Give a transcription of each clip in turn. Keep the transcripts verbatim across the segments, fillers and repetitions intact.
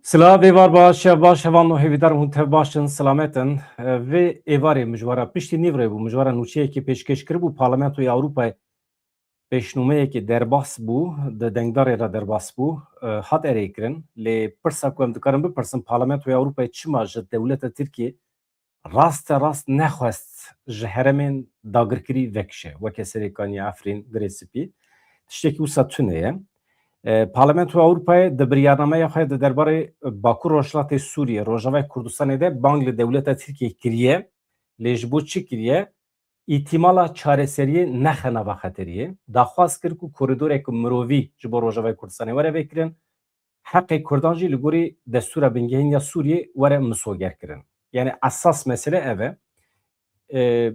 Silav, êvar baş, şev baş, hevalno hêvîdar hûn tev baş in, silamet in. Vê êvarê mijwara piştî nîvrê bû, mijwara nûçeyekê pêşkêş kiribû Parlamentoya Ewropayê pêşnûmeyekê derbas bû, di dengdarê re derbas bû, hat erê kirin. Lê pirsa ku em dikarin bipirsin, Parlamentoya Ewropayê çima ji dewleta Tirkiyê raste rast nexwest ji herêmên dagirkirî vekişe, weke Serêkaniyê, Efrîn, Girê Spî? Tiştekî wisa tune ye. E, Parlamentoya Ewropayê di biryarnameya xwe de derbarê Bakur Rojhilatê Sûriyê, Rojavayê Kurdistanê de bang li dewleta Tirkiyê kiriye, lê ji bo çi kiriye? Îtîmala çareseriyê nexe nava xeteriyê. Daxwaz kir ku koridoreke mirovî ji bo Rojavayê Kurdistanê were vekirin, heqê Kurdan jî li gorî destûra bingehîn ya Sûriyê were misogerkirin. Yani esas mesele ev e. E,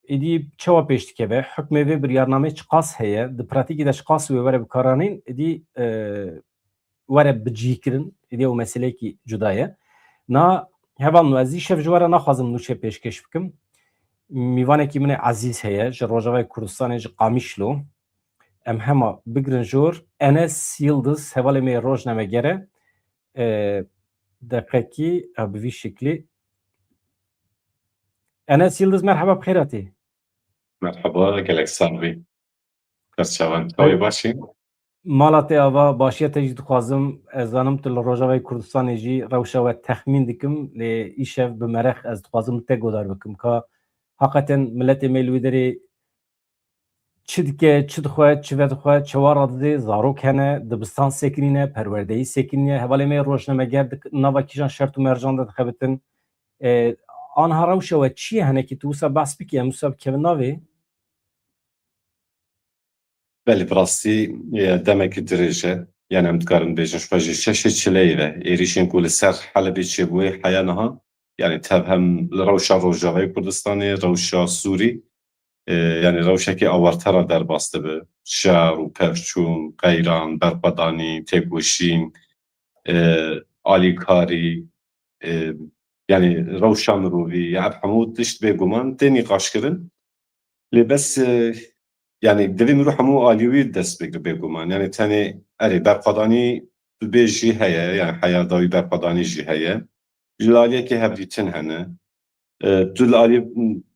êdî çawa pêş dikeve? Hukmê vê biryarnameyê çiqas heye? Di pratîkê de çiqas wê were bikaranîn? Êdî, e, were bicihkirin, êdî ew meseleyekî cuda ye. Na, hevalno, ez îşev ji we re naxwazim nûçe pêşkêş bikim. Mîvanekî min ê ezîz heye, ji Rojavayê Kurdistanê, ji Qamişlo. Em hema bigrin jor. Enes Yildiz, hevalê me yê rojnameger e. E, deqekî, e, bi vî şiklî. Enes Yildiz, merheba, bi xêr hatî. Merheba, gelek sax bî. Kerçavan, çawî başî? Mala te ava, başiya te jî dixwazim. Ez zanim tu li Rojavayê Kurdistanê jî, rewşa we texmîn dikim, lê îşev bi merex ez dixwazim li te godar bikim. Ka heqeten miletê me li wî derê çi dike, çi dixwe, çi vedixwe, çawa radidê, zarok hene, dibistan sekinîne, perwerdeyî sekinîne, hevalê me yê rojnameger di nava kîjan şert û mercan de dixebitin. E, anha rewşa we çi ye, henekî tu wisa behs bikî, em wisa bikevin navê? Belê, bi rastî, e, demekî dirêj e. Yani em dikarin bêjin ji xwe jî şeşê çileyî ve êrîşên ku li ser Helebê çêbûyê heya niha, yani tev hem li rewşa Rojavayê Kurdistanê, rewşa Sûrî, e, yani rewşekî awartera derbas dibe. Şer û pevçûn, qeyran, berxwedanî, têkoşîn, e, alîkarî, e, yani rewşa mirovî, ya ev hemû tişt bêguman tê nîqaşkirin. Lê bes, e, yani divê mirov hemû alî wî dest pê bêguman. Yani tenê erê berxwedanî tu bê jî heye, yani heya dawî berxwedanî jî heye. Ji aliyekê hevdîtin hene. E, tu li alî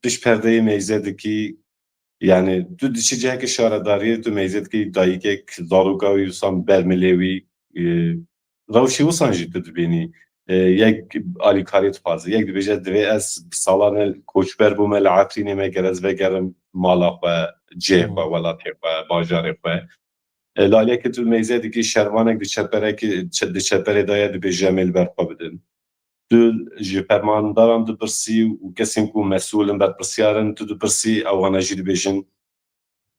pişt perdeyê meyze dikî, yani tu diçî cihekî şaredariyê, tu meyze dikî dayikek, zaroka wî, wisa bermilê wî, e, rewşî wisan jî tu dibînî. E, yek alîkarî dixwaze, yek dibêje, divê ez bi salan e koçber bûme li Efrînê, me ger ez vegerim mala xwe, cihê xwe, welatê xwe, bajarê xwe. E, li aliyekê tu meyze dikî şervanek di çeperekî, çe-, di çeperê de ye, dibêje em ê li ber xwe bidin. Tu ji fermandaran dipirsî û kesên ku mesûl in, berpirsiyar in, tu dipirsî, ewana jî dibêjin,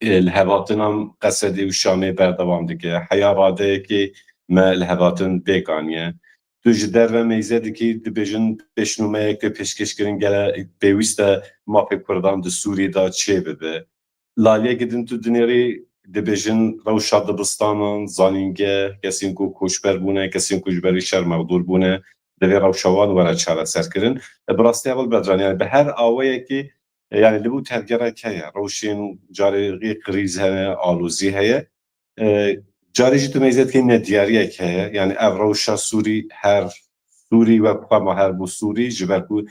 e, li hevatinan Qesedê û Şamê berdewam dike. Heya radeyekê me li hevatin pêk aniye. Tu ji derve meyze dikî, dibêjin pêşnûmeyek tê pêşkêşkirin, gele pêwîst e mafê Kurdan di Sûriyê de çê bibe. Li aliyekî din tu dinêrî, dibêjin rewşa dibistanan, zanîngeh, kesên ku koçber bûne, kesên ku ji ber vî şer mexdûr bûne, divê rewşa wan were çareserkirin. E, bi rastî heval Bedran, yani bi her awayekî, e, yani li bo tevgerek heye, rewşên carê rê krîz hene, alozî heye. E, carê jî tu meyze dikî nediyariyek heye, yani ev rewşa Sûrî her Sûrî wek xwe ma her bû Sûrî, ji ber ku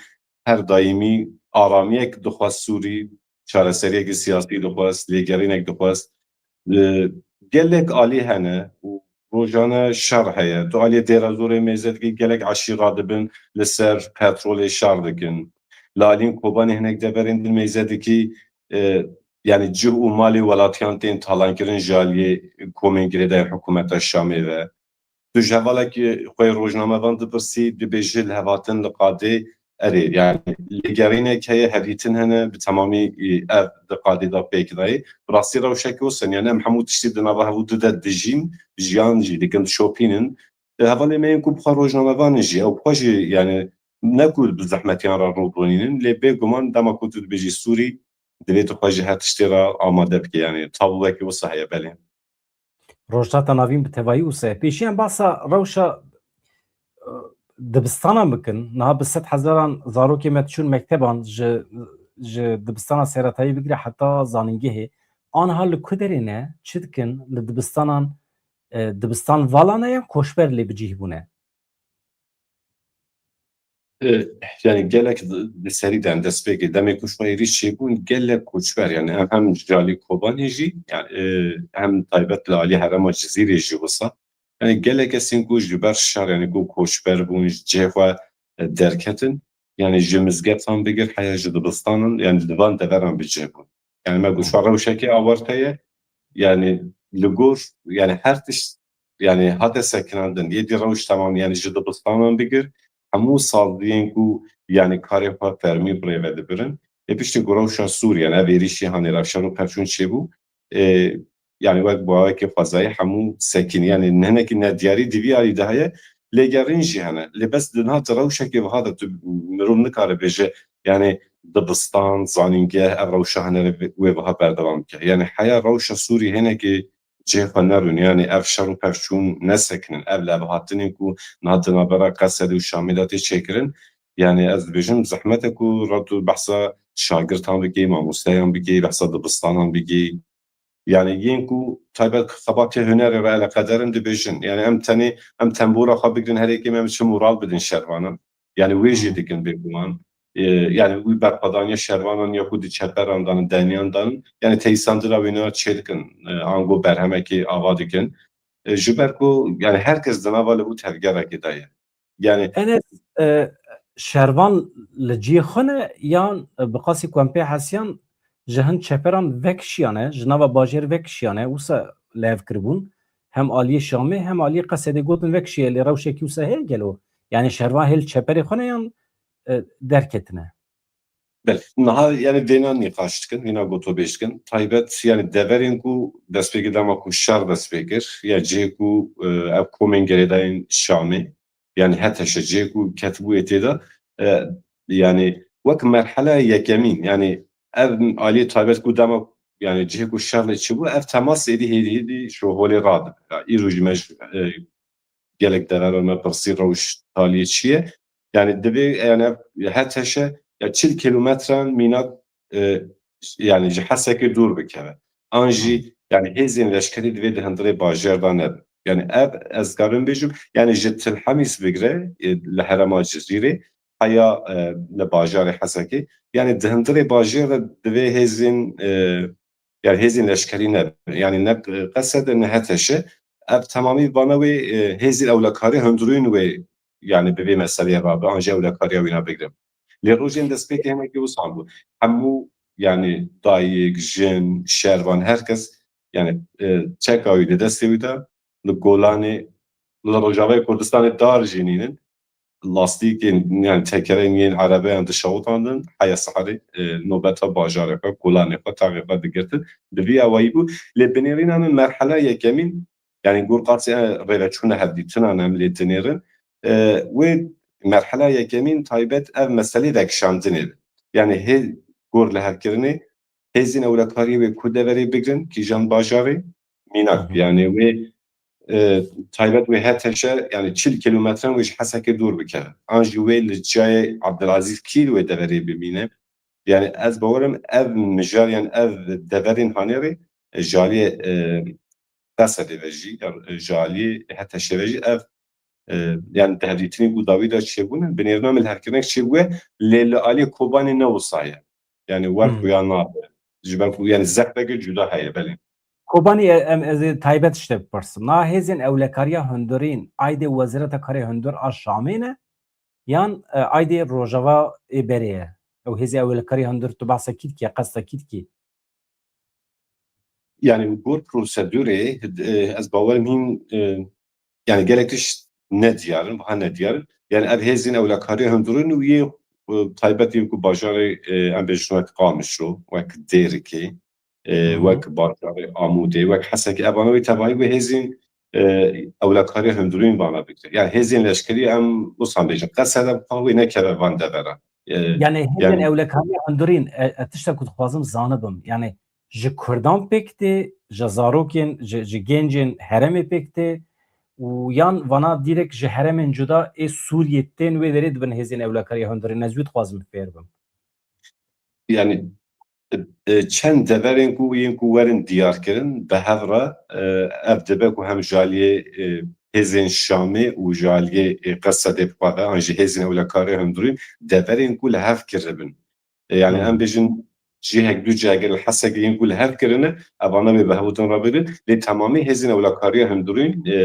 her daîmî aramiyek dixwest Sûrî, çareseriyekî siyasî dixwest, lêgerînek dixwest. Li gelek alî hene û rojane şer heye. Tu aliyê Dêra Zorê mêze dikî, gelek eşîra dibin li ser petrolê şer dikin. Li aliyên Kobanê hinek deverên din mêze dikî, e, yani cih û malê welatiyan tên talankirin ji aliyê komên girêdayî hikûmeta Şamê ve. Tu ji hevalekî xwe yê rojnamevan dipirsî, dibêje li hevatin li qadê, erê, yani lêgerînek heye, hevdîtin hene, bi temamî, e, ev di qadê de pêk dayê. Bi rastî rewşekî wisa, yani em hemû tiştî di nava hevû du de dijîn, jiyan jî dikin, dişopînin. E, hevalê me yên ku bi xwe rojnamevan in jî, ew bi xwe jî, yani ne ku bi zehmetiyan re rûdinînin, lê bêguman dema ku tu dibêjî Sûrî, divê tu xwe ji her tiştê re amade bikî, yani tabloyekî wisa heye, belê. Rojhilata Navîn bi tevayî wisa ye. Pêşî em basa rewşa, e, dibistanan bikin. Niha bi sed hezaran zarokê me diçûn mekteban, ji, ji dibistana seretayî bigire heta zanîngehê. Aniha li ku derê ne? Çi dikin? Li dibistanan, e, dibistan vala ne yan koçber lê bi cih bûne? E, yani gelek di, di serî de em destpêkê demê ku şû êrîş çêbûn, gelek koçber, yani em hem ji alî Kobanê jî, yani, e, hem taybet li alî herêma Cizîrê jî wisa. Yani gelek kesên ku ji ber şer, yani ku koçber bûn, ji cihê xwe, e, derketin, yani ji mizgeftan bigir heya ji dibistanan, yani di van deveran bi cih bûn. Yani me got, şû rewşekê awarte ye, yani li gor, yani her tişt, yani hate sekinandin, êdî rewş temam, yani ji dibistanan bigir, hemû saziyên ku, yani karê xwe fermî bi rê ve dibirin. Ê piştî ku rewşa Sûriye, yani ev êrîşî hanê rewşa û pevçûn çêbû, e, yani wek bawekê xwezayî hemû sekinî, yani hinekî nediyarî di vî alî de heye, lêgerîn jî hene. Lê bes di niha di rewşekê wiha de tu mirov nikare bêje, yani dibistan, zanîngeh, ev rewşa hene re wê wiha berdewam bike. Yani heya rewşa Sûrî hinekî cihê xwe nerûn, yani ev şer û pevçûn nesekinin, ev levhatinên ku niha di navbera Qesedê û Şamê de tê çêkirin, yani ez dibêjim zehmet e ku re tu behsa şagirtan bikî, mamosteyan bikî, behsa dibistanan bikî. Yani yên ku taybet xebatê hunerê re eleqeder in dibêjin. Yani em tenê, em tembûra xwe bigrin her yekê me, em çi moral bidin şervanan. Yani wê jî dikin bêguman. E, yani wî berxwedaniya şervanan ya ku di çeperan danin, deniyan danin, yani teyîsandina wêna çê dikin, e, ango berhemekê ava dikin. E, ji ber ku yani her kes di nava li û tevgerekê de ye. Yani Enes, e, şervan li cihê xwe ne yan, e, bi qasî ku em pê hesiyan ji hin çeperan vekişiyane, ji nava bajêr vekişiyane, wisa lev kiribûn. Hem aliyê Şamê hem aliyê Qesedê gotin vekişiye, lê rewşekî wisa heye gelo? Yani şervan hê li çeperê xwe ne yan, e, derketine? Belê. Niha yani vêna nîqaş dikin, vêna gotobêj dikin. Taybet yani deverên ku destpêkê dema ku şer dest pê kir, ya cihê ku, e, ev komên girêdayên Şamê, yani Heteşe cihê ku ketibûyê tê de, e, yani wek merhela yekemîn, yani ev aliyê taybet ku dema, yani cihê ku şer lê çêbû, ev temas êdî hêdî hêdî ji holê radibe. Ya îro jî me ji, e, gelek deveran me pirsî rewş taliyê çi ye. Yani divê, yani Heteşe ya çil kîlometran mînak, e, yani ji Hesekê dûr bikeve. An jî yani hêzên leşkerî divê di hundirê bajêr de nebin. Yani ev ez karim bêjim, yani ji Til Hemîs bigre, e, li herêma Cizîrê, heya, e, li bajarê Hesekê, yani di hundirê bajêr de divê hêzên, e, yani hêzên leşkerî nebin. Yani ne Qesede ne Heteşe. Ev temamî vana wê, e, hêzên ewlekarî hundirîn wê, yani bi vê meseleyê rabe, an jî ewlekariya wîna bigrin. Lê rojên destpêkê hinekî wisa bû. Hemû yani dayik, jin, şervan, her kes yani, e, çeka wî di destê wî de li Golanê, li Rojavayê Kurdistanê dar jî nînin. Lastîkên, yani tekerên yên erebeyan dişewitandin, heya siharê, e, nobeta bajarê xwe, kolanê xwe, taxê xwe digirtin. Bi vî awayî bû. Lê binêrîna min merhela yekemîn, yani gor qasî, e, rêveçûna hevdîtinan em lê dinêrin. E, wê merhela yekemîn taybet ev meselê vekişandinê be. Yani hê gor li hevkirinê hêzên ewlekariyê wê ku deverê bigrin, kîjan bajarê, mînak, yani wê, e, taybet wê Heteşe, yani çil kîlometran wê ji Hesekê dûr bikeve. An jî wê li ciyayê Abdulazîz Kîl wê deverê bimîne. Yani ez bawerim ev mijar, yani ev deverên hanê rê, e, ji aliyê, e, Qesedê ve jî, ya, e, ji aliyê Heteşê ve jî ev, e, yani di hevdîtinê ku dawî de çêbûne, binêrina min li hevkirinek çêbûye, lê li aliyê Kobanê ne wisa ye. Yani wer Hmm. xuya nabe. Ji ber ku yani zehfeke cuda heye, belê. Kobanî, e, em, ez ê taybet ji te bipirsim. Na hêzên ewlekariya hundirîn aydê Wezareta Karê Hundir a Şamê ne? Yan, e, aydê Rojava ê berê ye? Ew hêzê ewlekariya hundir tu behsa kî dikî, qesta kî dikî? Yani gor prosedurê, e, ez bawerim hîn, e, yani gelek tişt ne diyar in, wiha ne diyar in. Yani ev hêzên ewlekariya hundirîn û yê, e, taybet yên ku bajarê, e, em bêjin wek Qamişlo, wek Dêrikê, e, Hı hı. wek bajarê Amûdê, wek Hesekê, evana wê tevahî wê hêzên, e, ewlekariya hundirîn vana bigire. Yani hêzên leşkerî em wisa bêjin. Qesede bi xwe wê nekeve van deveran. E, Yani hêzên yani ewlekariya hundirîn, e, e, tişta ku dixwazim zanibim. Yani ji Kurdan pêk tê, ji zarokên, ji, ji gencên herêmê pêk tê û yan vana dîrek ji herêmên cuda ê Sûriyê tên wê derê dibin hêzên ewlekariya hundirîn? Ez wî dixwazim fêr bim. Yani, e, çend deverên ku yên ku werin diyar kirin, bi hev re, e, ev dibe ku hem ji aliyê, e, hêzên Şamê û ji aliyê, e, Qesedê bi xwe ve, an jî hêzên ewlekariyê hundirîn, deverên ku li hev kiribin. E, yani Hmm. em bêjin cihek du cihek li Hesekê yên ku li hev kirine, evana wê bi hevûtin re birin. Lê temamî hêzên ewlekariya hundirîn, e,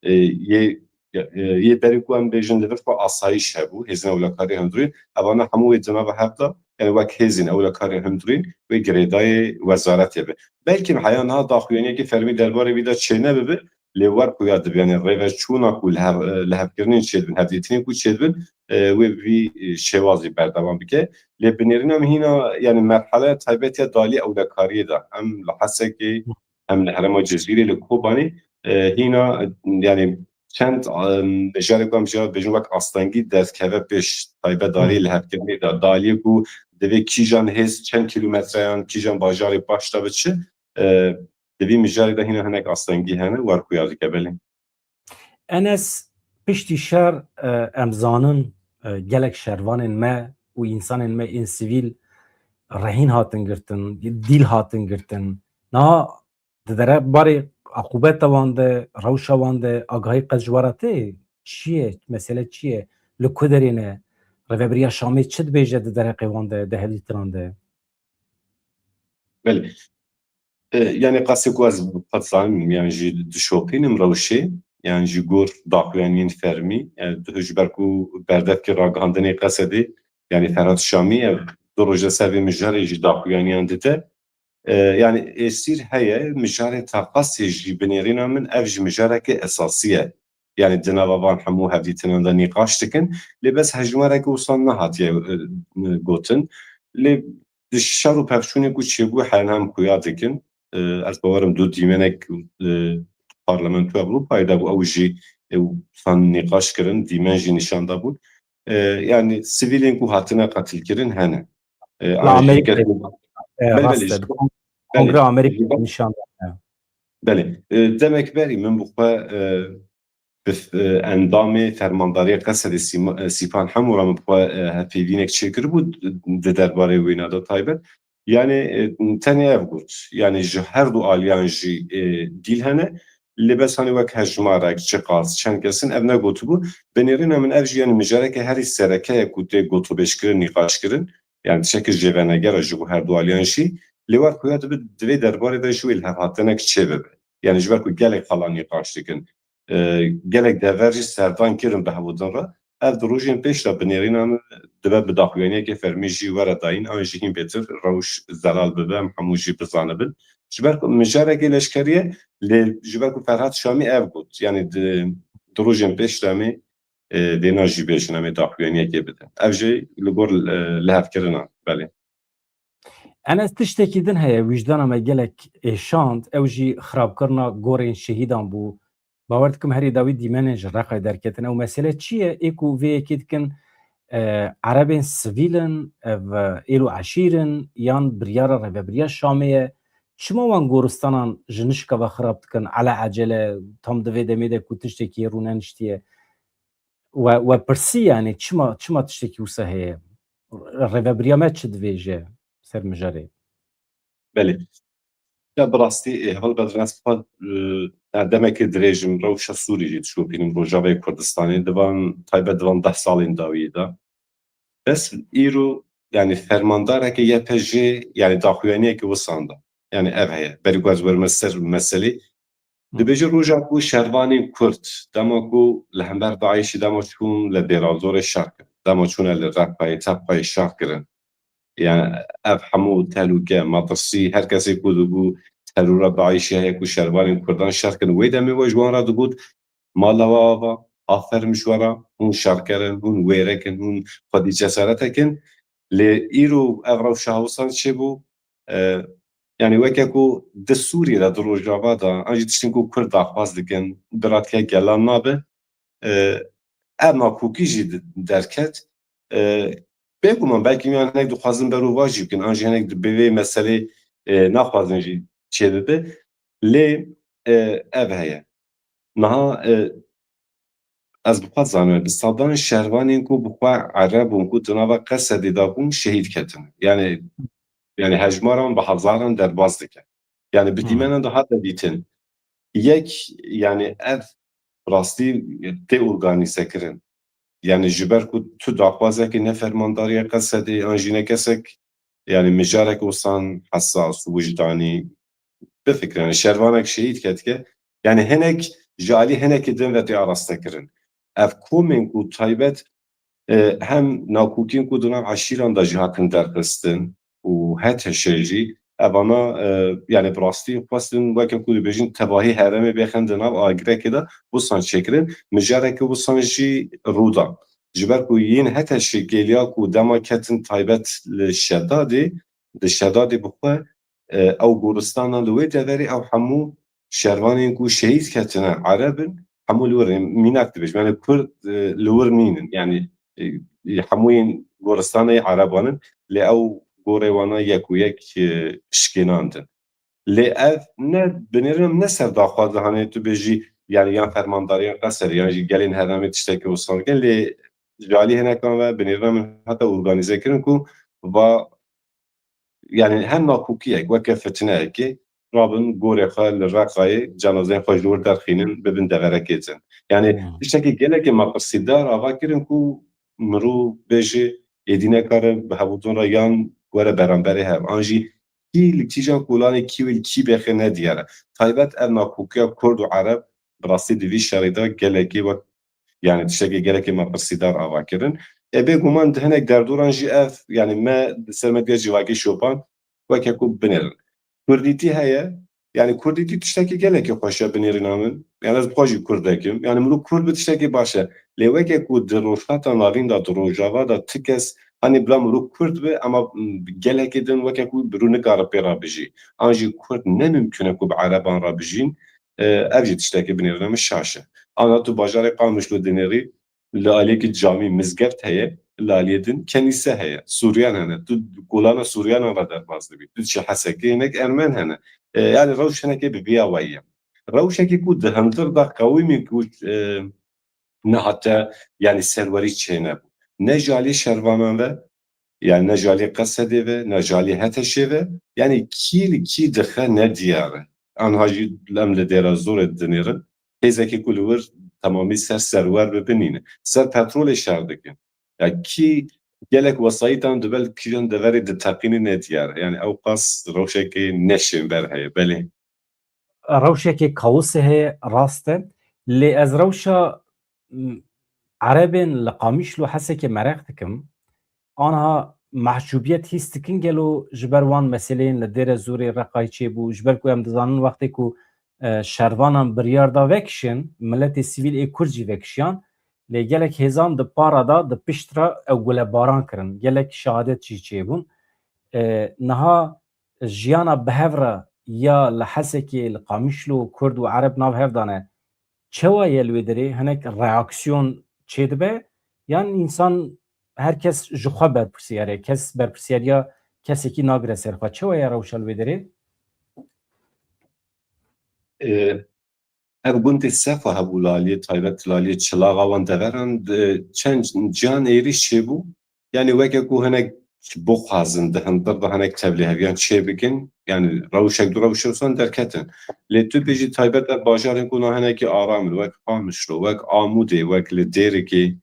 e, yê, e, yê berî ku em bêjin li vir xwe asayîş hebû, hêzên ewlekariya hundirîn, evana hemû wê di nava hev de, yani wek hêzên ewlekariya hundirîn wê girêdayê wezaretê be. Belkî heya niha daxuyaniyekî fermî derbarê vî de çênebibe, lê wer xuya dibe, yani rêveçûna ku li hev, li hevkirinên çêdibin, hevdîtinên ku çêdibin, e, wê bi vî, e, şêwazî berdewam bike. Lê binêrîna min hîna, yani merheleya taybet ya dalî ewlekariyê de. Em li Hesekê, em li herêma Cizîrê, li Kobanê, e, hîna, yani çend, e, mijarê ku em jê re dibêjin wek astengî derdikeve pêş, taybet dalî Hı. li hevkirinê de, daliyê ku divê kîjan hêz çend kîlometreyan, kîjan bajarê paş de biçe, e, di vî mijarê de hîna hinek astengî hene, wer xuya dike, belê. Enes, piştî şer, e, em zanin, e, gelek şervanên me û însanên me ên sivîl rehîn hatin girtin, dîl hatin girtin. Niha di dere barê aqûbeta wan de, rewşa wan de agahî qet ji we re tê? Çi ye? Mesele çi ye? Li ku derê ne? Rêvebiriya Şamê çi dibêje di derheqê wan de, di hevdîtinan de? Belê. E, yani qasê ku ez bi xwe dizanim, yan jî dişopînim rewşê, yan jî gor daxuyaniyên fermî, yani ji ber ku berdevkê ragihandinê Qesedê, yani Ferhat Şamî, ev du roj e ser vê mijarê jî daxuyaniyan dide. E, yani êsîr heye, mijarê taqasê jî binêrîna min ev jî mijareke esasî ye. Yani di nava van hemû hevdîtinan de nîqaş dikin, lê bes hejmareke wisa nehatiye, e, gotin. Lê di şer û pevçûnê ku çêbû, her niha em xuya dikin. E, ez bawerim du dîmenek, e, Parlamentoya Ewropayê de bû, ew jî, e, wisa nîqaş kirin, dîmen jî nîşan dabûn. E, yani sivîlên ku hatine qetilkirin hene. E, Li an jî Amerîkayê, kes- e, Belê, rast belê, e, ji- kon-, Kongre belê, Amerîkayê ji- nîşan da. Belê. E, demek berî min bi xwe, e, bi, e, endamê fermandariya Qesedê Sîma-, e, Sîpan Hemo re min bi xwe, e, hevpeyvînek çêkiribû di derbarê wêna de taybet. Yani, e, tenê ev got. Yani ji her du aliyan jî, e, dîl hene. Lê bes hanê wek hejmarek, çiqas, çend kesin ev negotibû. Binêrîna min ev jî yani mijareke herî sereke ye ku tê gotûbêjkirin, nîqaşkirin. Yani tiştekî jêveneger e ji bo her du aliyan jî. Lê wer xuya dibe di vê derbarê de ji wê li hev hatinek çê bibe. Yani ji ber ku gelek xala nîqaş dikin. E, gelek dever jî serdan kirin bi hevûdin re. Ev di rojên pêş de binêrîna min dibe bi daxuyaniyeke fermî jî were dayîn, an jî hîn bêtir rewş zelal bibe, em hemû jî bizanibin. Ji ber ku mijarekê leşkerî ye, lê ji ber ku Ferhat Şamî ev got, yani di, di rojên pêş de em ê, e, vêna jî bêjin, em ê daxuyaniyekê bidin. Ev jî li gor, e, lihevkirina, belê. Enes, tiştekî din heye, wijdana me gelek êşand, ew jî xirabkirina gorên şehîdan bû. Bawer dikim herî dawî dîmenên ji Reqayê derketin. Ew mesele çi ye? Ê ku vê yekê dikin, e, Erebên sivîl in, ev, e, êl û eşîr in, yan biryara Rêvebiriya Şamê ye? Çima wan goristanan ji nişka ve xirab dikin? Ele ecele, tam di vê demê de ku tiştekî yê rûneniştiye. We, we pirsî, yani çima, çima tiştekî wisa heye? Rêvebiriya me çi dibêje ser mijarê? Belê. Ya bi rastî, e, heval Bedran, ez xwe, e, ya demekê dirêj im rewşa Sûrî jî dişopînim Rojavayê Kurdistanê, di van, taybet di van deh salên dawiyê de. Bes îro, yani fermandareke Y P J, yani daxuyaniyeke wisan da. Yani ev heye. Berî ku ez werime ser meselê, Hı. Dibêje roja ku şervanên Kurd, dema ku li hember DAIŞ'î dema çûn li Dêrazorê şer kirin, dema çûne li Reqayê, Tebqayê şer kirin. Yani ev hemû telûke, metirsî, her kesê ku dibû terora DAIŞ'ê heye ku şervanên Kurdan şer kirin, wê demê we ji wan re digot, mala we ava, aferim ji we re, hûn şerker in, hûn wêrek in, hûn xwedî cesaretek in. Lê îro ev rewşa hewsan çêbû, e, yani weke ku di Sûriyê de, di Rojava de, an jî tiştên ku Kurd daxwaz dikin, biratke gelan nabe. E, ev nakokî jî di-, derket. E, bêguman belkî yan hinek dixwazin berovajî bikin, an jî hinek di vê meselê, e, naxwazin jî çêbibe. Lê, e, ev heye. Niha, e, ez bi xwe zanim, bi sedan şervanên ku bi xwe Ereb bûn, ku di nava Qesedê de bûn, şehîd ketin. Yani, yani hejmaran bi hezaran derbas dike. Yani bi Hmm. dîmenan de hate dîtin. Yek, yani ev bi rastî tê organîzekirin. Yani ji ber ku tu daxwazekê ne fermandariya Qesedê an jî ne kesek, yani mijarek wisan hesas, wijdanî, bifikre, yani şervanek şehîd ketike, yani hinek ji alî hinekî din ve tê araste kirin. Ev komên ku taybet, e, hem nakokên ku di nav eşîran de jî hatin derxistin û H T Ş jî evana, e, yani bi rastî xwestin weke ku dibêjin tevahî herêmê bêxin di nav agirekê de, wisan çêkirin. Mijareke wisan jî rû da. Ji ber ku yên H T Ş gêliya ku dema ketin taybet li Şedadê, di Şedadê bi xwe, e, ew goristana li wê deverê ew hemû şervanên ku şehîd ketine Ereb in, hemû li wir in. Mînak dibêjim, yani Kurd, e, li wir nînin. Yani, e, hemû yên goristanê Ereban in, lê ew gorê wana yek û yek, e, şikênandin. Lê ev ne binêrin em ne ser daxwaz de, hanê tu bêjî, yani yan fermandariya Qeserê, yan jî gelên herêmê tiştekî wisan bikin, lê ji alî hinekan ve binêrin em hate organîze kirin ku va, yani her nakokiyek weke fitneyekê rabin gorê xwe li Reqayê, cenazeyên xwe ji wir derxînin, bibin deverekê din. Yani Hmm. tiştekî gelekê mepirsîdar ava kirin ku mirov bêje êdî nekare bi hevûdin re yan were beramberê hev. An jî kî li kîjan kolanê kî wê li kî bêxe nediyar e. Taybet ev nakokiya Kurd û Ereb bi rastî di vî şerî de gelekî wek, yani tiştekî gelekî mepirsîdar ava kirin. E, bêguman di hinek derdoran jî ev, yani me di ser medya civakî şopan weke ku binêrin. Kurdîtî heye, yani kurdîtî tiştekî gelekî xweş e binêrîna min. Yani ez bi xwe jî kurdek im. Yani mirov kurd bi tiştekî baş e. Lê weke ku di Rojhilata Navîn de, di Rojava de ti kes, hanê bila mirov kurd bi, ema, m, gelekê din weke ku mirov nikare pê re bijî. An jî kurd ne mimkun e ku bi Ereban re bijîn. E, ev jî tiştekî binêrîna min şaş e. Ana tu bajarê Qamişlo dinêrî, li aliyekî camî, mizgeft heye, li aliyê din kenîse heye. Sûriyan hene. Tu kolana Sûriyanan re derbas dibî. Tu diçî Hesekê, hinek Ermen hene. E, yani rewş hinekê bi vî awayî ye. Rewşekî ku di hundir de qewimî ku, e, nehate, yani serwerî çênebû. Ne ji aliyê şervanan ve, yani ne ji aliyê Qesedê ve, ne ji aliyê H T Ş'ê ve, yani kî li kî dixe nediyar e. Anha jî em li Dêra Zorê dinêrin. Hêzekî ku li wir temamî ser serwer bi binîne. Ser petrolê şer dikin. Ya kî gelek wesayîtan di ber kîjan deverê diteqîne nediyar e. Yani ew qas rewşekê neşênber heye. Belê. Rewşekê kaosê heye, rast e. Lê ez rewşa, m, Erebên li Qamişlo Hesekê mereq dikim. Anha mehcûbiyet hîs dikin gelo ji ber wan meseleyên li Dêre Zorê, Reqayê çêbû? Ji ber ku em dizanin wextê ku, e, şervanan biryar da vekişin, miletê sivîl ê Kurd jî vekişiyan. Lê gelek hêzan di para da, di pişt re ew gulebaran kirin. Gelek şehadet jî çêbûn. E, niha jiyana bi hev re ya li Hesekê, li Qamişlo, Kurd û Ereb nav hev dane, çawa ye li wê derê? Hinek reaksiyon çêdibe? Yan însan, her kes ji xwe berpirsiyar e, kes berpirsiyariya kesekî nagire ser xwe? Çawa ye rewşa li wê derê? E, ev gundê Sefa hebû li aliyê taybet, li aliyê Çilaxa wan deveran, di çend ciyan êrîş çêbû. Yani weke ku hinek bixwazin di hundir de hinek tevlîheviyan çê bikin, yani rewşek du rewşe wisa derketin. Lê tu bêjî taybet ev bajarên ku na hinekî aram in, wek Qamişlo, wek Amûdê, wek li Dêrikê,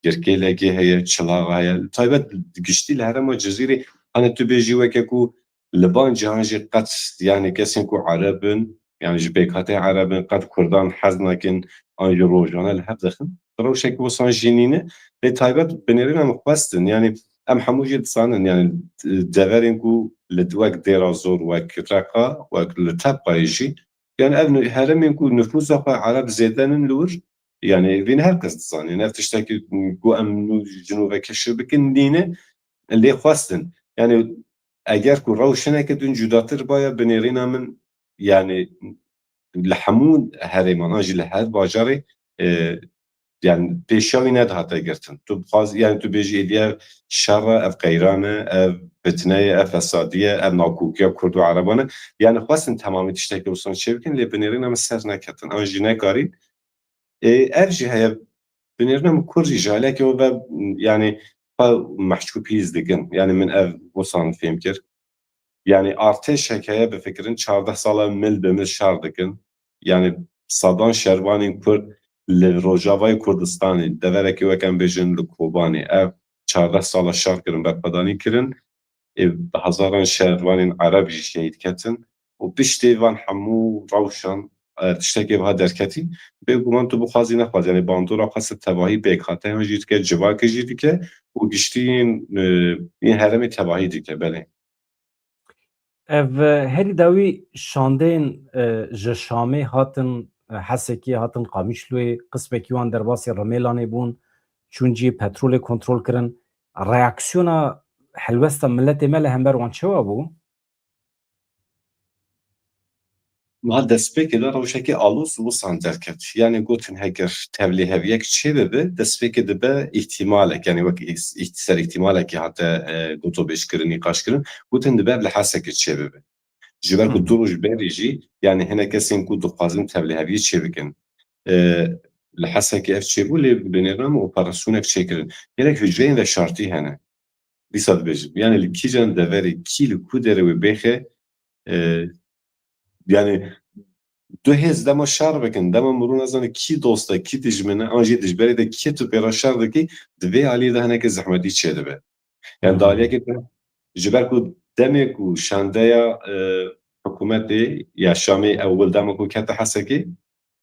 Girkêlekê heye, Çilaxa heye. Taybet giştî li herêma Cizîrê, hani tu bêjî weke ku li van cihan jî qet, yani kesên ku Ereb in, yani ji pêkhateyê Ereb in, qet Kurdan hez nakin, an jî rojane li hev dixin. Rewşek wisan jî nîne. Lê taybet binêrîna min xwestin. Yani em hemû jî dizanin, yani deverên ku li wek Dêra Zor, wek Reqa, wek li Tebqayê jî, yani ev nu-, herêmên ku nifûsa xwe Ereb zêde nin li wir, yani vîn her kes dizane. Yani ev tiştekî ku em nû ji nû ve keşif bikin nîne, lê xwestin. Yani eger ku rewşeneke din cudatir baya, binêrîna min, yani li hemû herêman an jî li her bajarê, e, yani pêşiya wî nedihate girtin. Tu bixwaz, yani tu bêjî êdî ev şer e, ev qeyran e, ev fitne ye, ev fesadî ye, ev nakokiya Kurd û Ereban e. Yani xwestin temamî tiştekî wisan çê bikin, lê binêrîna min ser neketin. An jî nekarîn. E, ev jî heye, binêrîna min Kurd jî ji alekê we ve, yani xwe mehcûb hîs dikin. Yani min ev wisan fêm kir. Yani artêşek heye, bifikirin, çardeh sala mil bi mil şer dikin. Yani sedan şervanên Kurd Li Rojavayê Kurdistanê, deverekê wek em bêjin li Kobanê, ev çardeh sala şer kirin, berxwedanî kirin. Ê, bi hezaran şervanên Ereb jî şehîd ketin û piştê van hemû rewşan, e, tiştekê wiha derketî, bêguman tu bixwazî nexwazî, yanî bandora xwe ser tevahî pêk hate, yan jî dike, civakê jî dike û giştî yên, e, yên herêmê tevahî dike, belê. Ev, e, herî dawî şandeyên, e, ji Şamê hatin, e, Hesekê, hatin Qamişloyê, qismekî wan derbasî Rimêlanê bûn, çûn cihê petrolê kontrol kirin. Reaksiyona helwesta miletê me li hember wan çawa bû? Niha destpêkê de rewşekî aloz wisan derket. Yanî gotin heger tevlîheviyek çêbibe, destpêkê dibe îhtimalek, yanî wek îh-, îh-, ser îhtimalekî hate, e, gotobêjkirin, nîqaşkirin, gotin dibe ev li Hesekê çêbibe. Ji ber ku Hı hı. du roj berî jî, yanî hinek kesên ku dixwazin tevlîheviyê çêbikin, e, li Hesekê ev çêbû, lê bi nêrname operasyonek çêkirin. Gelek hucreyên veşartî hene. Dîsa dibêjim. Yanî li kîjan deverê, kî li ku derê wê bêxe, e, yanî du hêz dema şer bikin, dema mirû nezane kî dost e, kî dijmin e, an jî dijberê de kî tu pê re şer dikî, di vê aliyê de hinekî zehmetî çêdibe. Yanî di Hmm. aliyekê de ji ber ku demê ku şandeya, e, hikûmetê ya Şamê ewil dema ku kete Hesekê,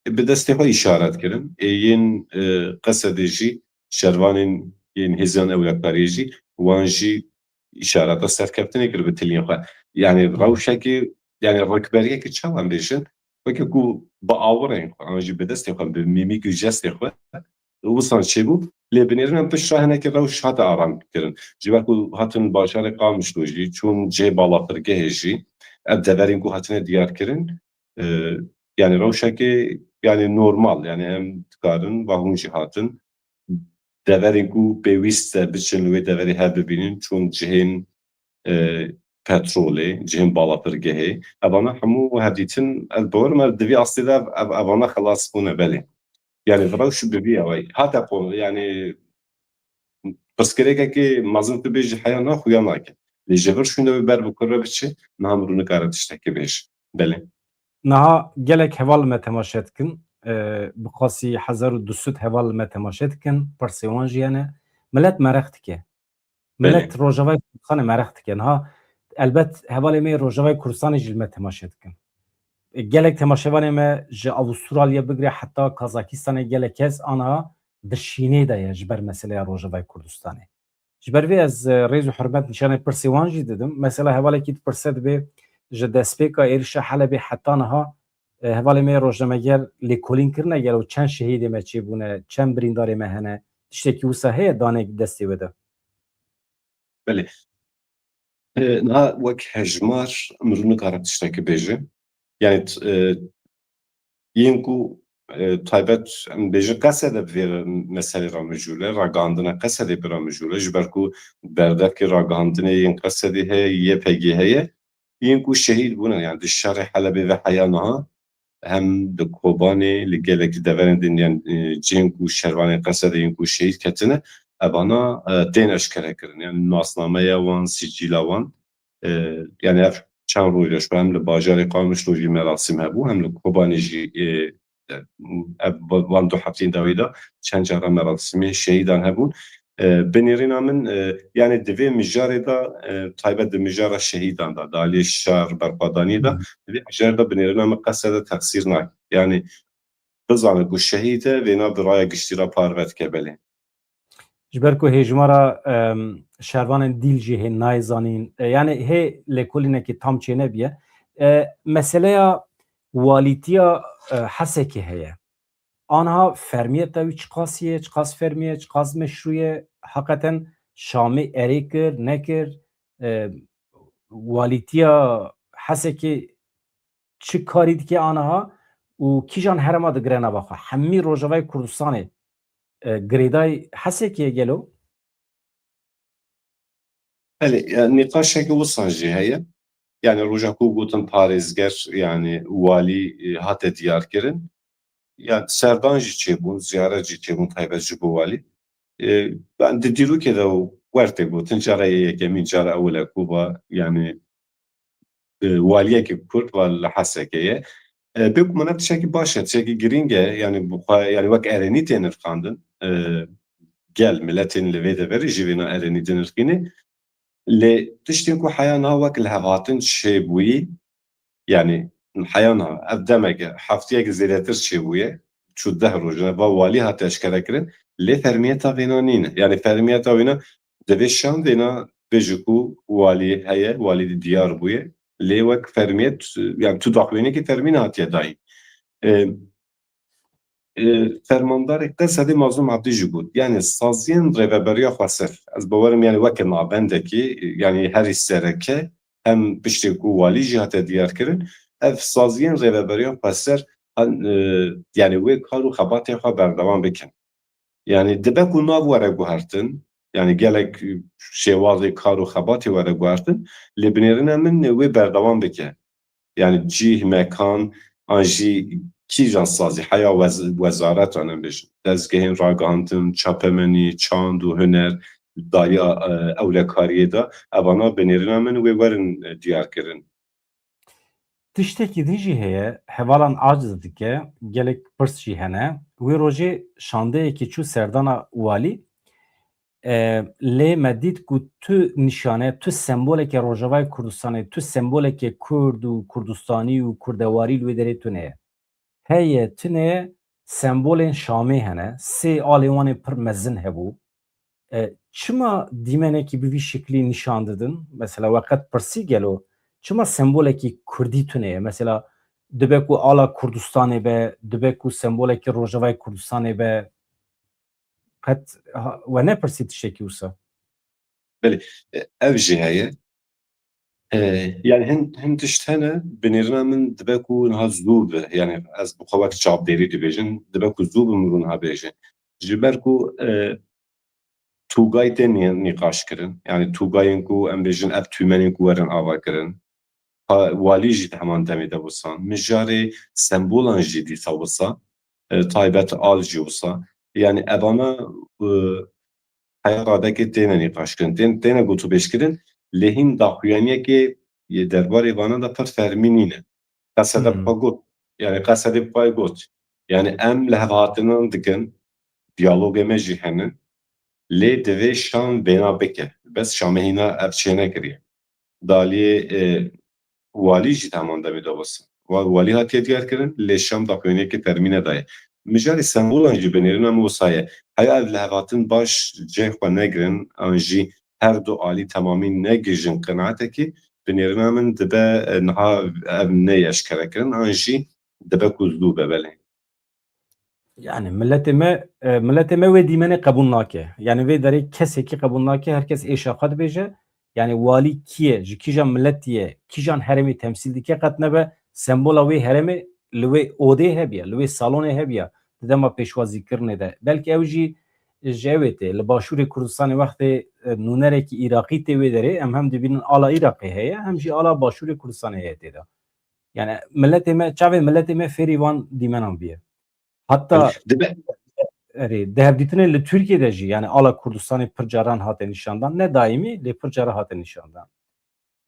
bi destê xwe îşaret kirin. Ê yên, e, Qesedê jî şervanên yên hêzan ewlekariyê jî wan jî îşareta serkeftinê kir bi tiliyên xwe. Yanî Hmm. rewşekî, yanî rikberiyekî çawa em bêjin, weke ku bi awirên xwe, an jî bi destê xwe, bi mîmîk û jestê xwe, wisan çêbû. Lê bi nêrîna pişt re hinekî rewş hate aram kirin. Ji ber ku hatin bajarê Qamişlo jî, çûn cihê balafirgehê jî, ev deverên ku hatine diyar kirin, e, yanî rewşekê, yanî normal, yanî em dikarin, va hûn jî hatin, deverên ku pêwîst e biçin li wê deverê hev bibînin, çûn cihên, e, petrolê, cihên balafirgehê. Evana hemû hevdîtin, ez bawer me di vî astê de ev, ev, evana xelas bûne, belê. Yanî rewş bi vî awayî. Hate qo-, yanî pirsgirêkekê mezin tu bêjî heya na xuya nake. Lê ji vir şûnde wê ber bi kure biçe, niha mirû nikare tiştekê bêje. Belê. Niha gelek heval me temaşe dikin. E, bi qasî hezar û du sed heval me temaşe dikin. Pirsê wan jî hene. Milet mereq dike. Belê. Milet Rojavayê Kurdistanê mereq dike. Niha elbet hevalê me yê Rojavayê Kurdistanê jî li me temaşe dikin. E, gelek temaşevanê me ji Avustralya bigire heta Kazakistanê gelek kes aniha di şînê de ye ji ber meseleya Rojavayê Kurdistanê. Ji ber vê ez, e, rêz û hurmet nîşanê pirsê wan jî didim. Mesela hevalekî dipirse dibê ji destpêka êrişa Helebê heta niha, e, hevalê me yê rojnameger lêkolîn kirine gelo çend şehîdê me çêbûne, çend birîndarê me hene, tiştekî wisa heye danê destê we de? Belê. E, niha wek hejmar mirû nikare tiştekî bêje. Yanî, t-, e, yên ku, e, taybet em bêjin Qesede bi vê meselê re mijûl e, ragihandina Qesedê bi re mijûl e, ji ber ku berdevkê ragihandinê yên Qesedê heye, Y P G heye, yên ku şehîd bûne, yanî di şerê Helebê ve heya niha hem di Kobanê, li gelekî deverên din, yanî, e, cihên ku şervanên Qesedê yên ku şehîd ketine, evana, e, tên eşkere kirin. Yanî nasnameya wan, sicîla wan, e, yanî ev çend roj e, ji hem li bajarê Qamişlo jî merasîm hebû, hem li Kobanê jî, e, ev, wan du hefteyên dawî de çend cara merasîmê şehîdan hebûn. E, bi nêrîna min, e, yanî di vê mijarê de, e, taybet di mijara şehîdan de, di aliyê şer berxwedaniyê de, Hı hı. di vê mijarê de bi nêrîna min Qesede teqsîr nake. Yanî bizane ku şehîd e, vêna bi raya giştî re parve dike, belê. Ji ber ku hêjmara, em, şervanên dîl jî hê nayê zanîn, e, yanî hê lêkolînekî tam çênebiye. E, meseleya walîtiya, e, Hesekê heye. Anha fermiyeta wî çiqas ye, çiqas fermî ye, çiqas meşrû ye? Heqeten Şamê erê kir, nekir? E, walîtiya Hesekê çi karî dike aniha û kîjan herêma digire nava xwe? Hemî Rojavayê Kurdistanê, e, girêdayî Hesekê ye gelo? Belê, ya, nîqaşeke wisa jî heye. Yanî roja ku gotin parêzger, yanî walî, e, hate diyarkirin. Ya serdan jî çêbûn, ziyaret jî çêbûn taybet ji bo walî. E, ben di dîrokê de wer tê gotin, cara yê yekemîn, cara ewil e ku va, yanî, e, waliyekî Kurd va li Hesekê ye. E, bê ku mane tiştekî baş e, tiştekî girîng e, yani bi xwe, yani wek erênî tê nirxandin. E, gel miletên li vê deverê jî vêna erênî dinirxîne. Lê tiştên ku heya niha wek lihevhatin çêbûyî, yani heya niha, ev demeke, heftiyeke zêdetir çêbûye, çû deh roj e, va walî hate eşkere kirin, lê fermiyeta vêna nîne. Yani fermiyeta wêna divê şan vêna bêje ku walî heye, walî diyar bûye, lê wek fermiyet, yani tu daxuyaniyekî fermî nehatiye dayîn. E, e, Fermandarê Qesedê Mazlûm Ebdî jî got, yani saziyên rêveberiya xweser, ez bawerim yani weke navendekî, yani herî sereke, hem piştê ku walî jî hate diyarkirin, ev saziyên rêveberiya xweser, e, yani wê kar û xebatê xwe berdewam bikin. Yani dibe ku nav were guhertin, yani gelek şêwazê kar û xebatê were guhertin, lê binêrina min wê berdewam bike. Yani cih, mekan, an jî kîjan sazî, heya wez-, wezaretan em bêjin, dezgehên ragihandin, çapemenî, çand û huner, dahiya, e, ewlekariyê de, evana binêrina min wê werin, e, diyarkirin. Tiştekî din jî heye, hevalan aciz dike, gelek pirs jî hene. Wê rojê şandeyekî çû serdana walî, e, lê me dît ku tu nîşane, tu semboleke Rojavayê Kurdistanê, tu semboleke Kurd û Kurdistanî û Kurdewarî li wê derê tune ye. Heye tune sembolên Şamê hene, sê alê wan ê pir mezin hebû. E, çima dîmenekî bi vî şiklî nîşan didin? Mesela we qet pirsî gelo, çima sembolekî Kurdî tune ye? Mesela dibe ku ala Kurdistanê be, dibe ku sembolekî Rojavayê Kurdistanê be, qet ha-, we nepirsî tiştekî wisa? Belê, e, ev jî heye. E, yani hin, hin tişt hene, binêrina min dibe ku niha zû be. Yani ez bi xwe wek çavdêrî dibêjim, dibe ku zû be min niha bêje. Ji ber ku, e, tûgay tê nî-, nîqaş kirin. Yani tûgayên ku em bêjin ev tûmenên ku werin ava kirin. Ha, walî jî di heman demê de wisa. Mijarê sembolan jî dîsa wisa. E, taybet al jî wisa. Yani evana, e, heya radekê têne nîqaşkirin, tên-, têne gotûbêjkirin, lê hîn daxuyaniyekê yê derbarê vana de pir fermî nîne. Qesede Hmm. xwe got, yani Qesedê xwe got. Yani em lihevhatinan dikin, diyalogê me jî hene, lê divê Şam bêna bike. Bes Şamê hîna ev çênekiriye. Daliyê, e, walî jî di heman demê de wisa. Wa-, walî hatiye diyarkirin, lê Şam daxuyaniyekê fermî nedaye. Mijarê sembolan jî binêrina min wisa ye. Heya ev lihevhatin baş cihê xwe negirin, an jî her du alî temamî negihîjin qenaetekê, binêrina min dibe, e, niha ev neyê eşkerekirin, an jî dibe ku zû be belê. Yani miletê me, e, miletê me wê dîmenê qebûl nake. Yani vê derê kesekî qebûl nake, her kes êşa xwe dibêje. Yani walî kî ye, ji kîjan miletî ye, kîjan herêmê temsîl dike qet nebe, sembola wê herêmê li wê odê hebiya, li wê salonê hebiya, di dema pêşwazîkirinê de. Belkî ew jî ji ew ê tê, li Başûrê Kurdistanê wextê, e, nûnerekî Îraqî tê wê derê, em hem dibînin ala Îraqê heye, hem jî ala Başûrê Kurdistanê heye tê de. Yani miletê me, çavê miletê me fêrî van dîmenan biye. Hatta Dibe erê, di hevdîtinê li Tirkiyê de jî, yani ala Kurdistanê pir caran hate nîşandan, ne daîmî, lê pir cara hate nîşandan.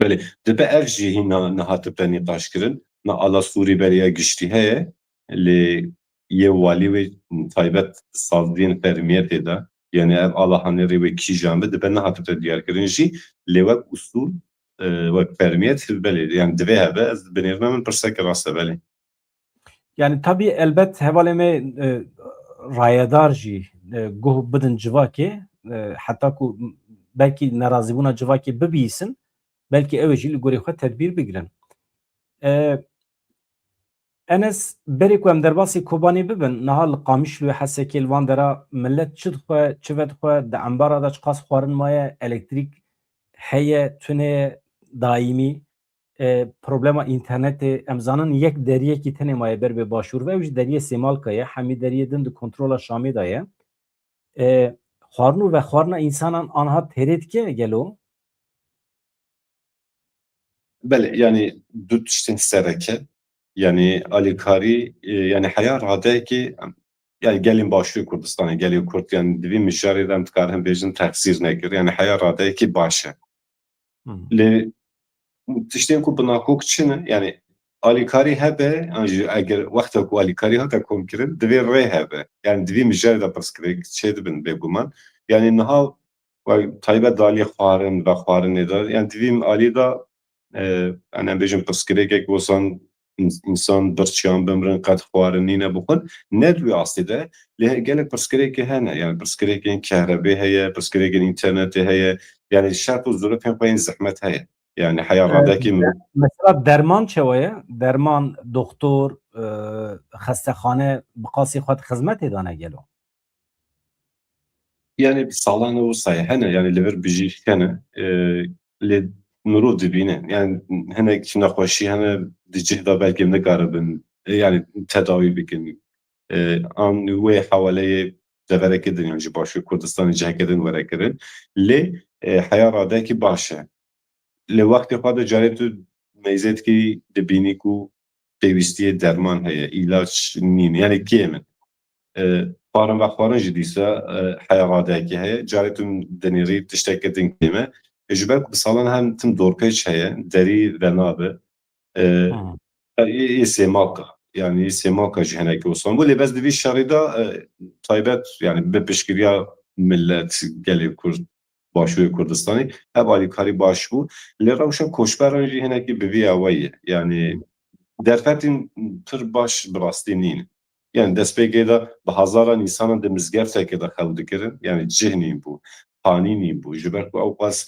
Belê, dibe ev jî hîna nehatibe nîqaşkirin. Na ala Sûrî beriya giştî heye, lê yê walî wê taybet saziyên fermiyetê de, yani ev ala hanê rê wê kîjan be, dibe nehatibe diyarkirin jî, lê wek usûl, e, wek fermiyet, belê, yani divê hebe, ez binêrina min pirseke rast e, belê. Yani tabî elbet hevalê me, e, rayedar jî, e, guh bidin civakê, e, heta ku belkî nerazîbûna civakê bibîsin, belkî ew ê jî li gorî xwe tedbîr bigirin. E, Enes, berê ku em derbasî Kobanê bibin, niha li Qamişlo, Hesekê, li van dera millet çi dixwe, çi vedixwe, di embara de çiqas xwarin maye, elektrîk heye, tune ye, daîmî, e, problema înternetê, em zanin yek deriyekî tenê maye ber bi başûr ve ew jî deriyê Sêmalka ye, hemî deriyê din di kontrola Şamê de ye. E, xwarin û vexwarina însanan anha têrê dike gelo? Belê, yani du tiştên sereke, yani alîkarî, e, yani heya radeyekê, yani gelên Başûrê Kurdistanê, gelê Kurd, yani di vî mijarê de em dikarin bêjin texsîr nekir, yani heya radeyekê baş e. Hı hı. Lê tiştên ku bi nakok çi ne, yani alîkarî hebe, an jî eger wexta ku alîkarî hate komkirin, divê rê hebe. Yani divî mijarê de pirsgirêk çêdibin bêguman. Yani niha we taybet dalî xwarin, vexwarinê de, yani divî alî de, e, yani em bêjin pirsgirêkek wisan ins-, însan birçiyan bimrin, qet xwarin nîne bixwin. Ne di wî astê de, lê gelek pirsgirêkê hene. Yani pirsgirêkên kehrebê heye, pirsgirêkên înternetê heye. Yani şert û zirûfên xwe yên zehmet heye. Yani heya Ee, radekî mi? De-, mesela derman çawa ye? Derman, doktor, e, xestexane bi qasî xwe di xizmetê de ne gelo? Yani bi salan wisa ye hene, yani li vir bijîşk hene, e, lê mirov dibîne. Yani hinek nexweşî hene di cih de belkî nikaribin, e, yani tedawî bikin. E, an wê hewaleyê deverekê din yan jî Başûrê Kurdistanê cihekê din were kirin. Lê, e, heya radekî baş e. Li wextê xwe de carê tu meyzê dikî dibînî ku pêwîstiyê derman heye, îlaç nîn, yani kêm in. E, xwarin vexwarin jî dîsa, e, heya radeyekê heye. Carê tu dinêrî tiştekê din kêm e. E, ji ber ku bi salan hem tim dorpêç heye, derî venabe. E, Hmm. e, yê, yê sêmaka. Yani yê sêmaka jî hinekî wisan bû. Lê bes di vî şerî de, e, taybet, yani bi piştgiriya millet, gelê Kurd, Başûrê Kurdistanê, ev alîkarî baş bû. Lê rewşa koçberan jî hinekî bi vî awayî ye. Yani derfetên pir baş bi rastî nîn. Yani destpêkê de bi hezaran însanan di mizgeftekê de xew dikirin. Yani cih nîn bû, panî nîn bû. Ji ber ku ew qas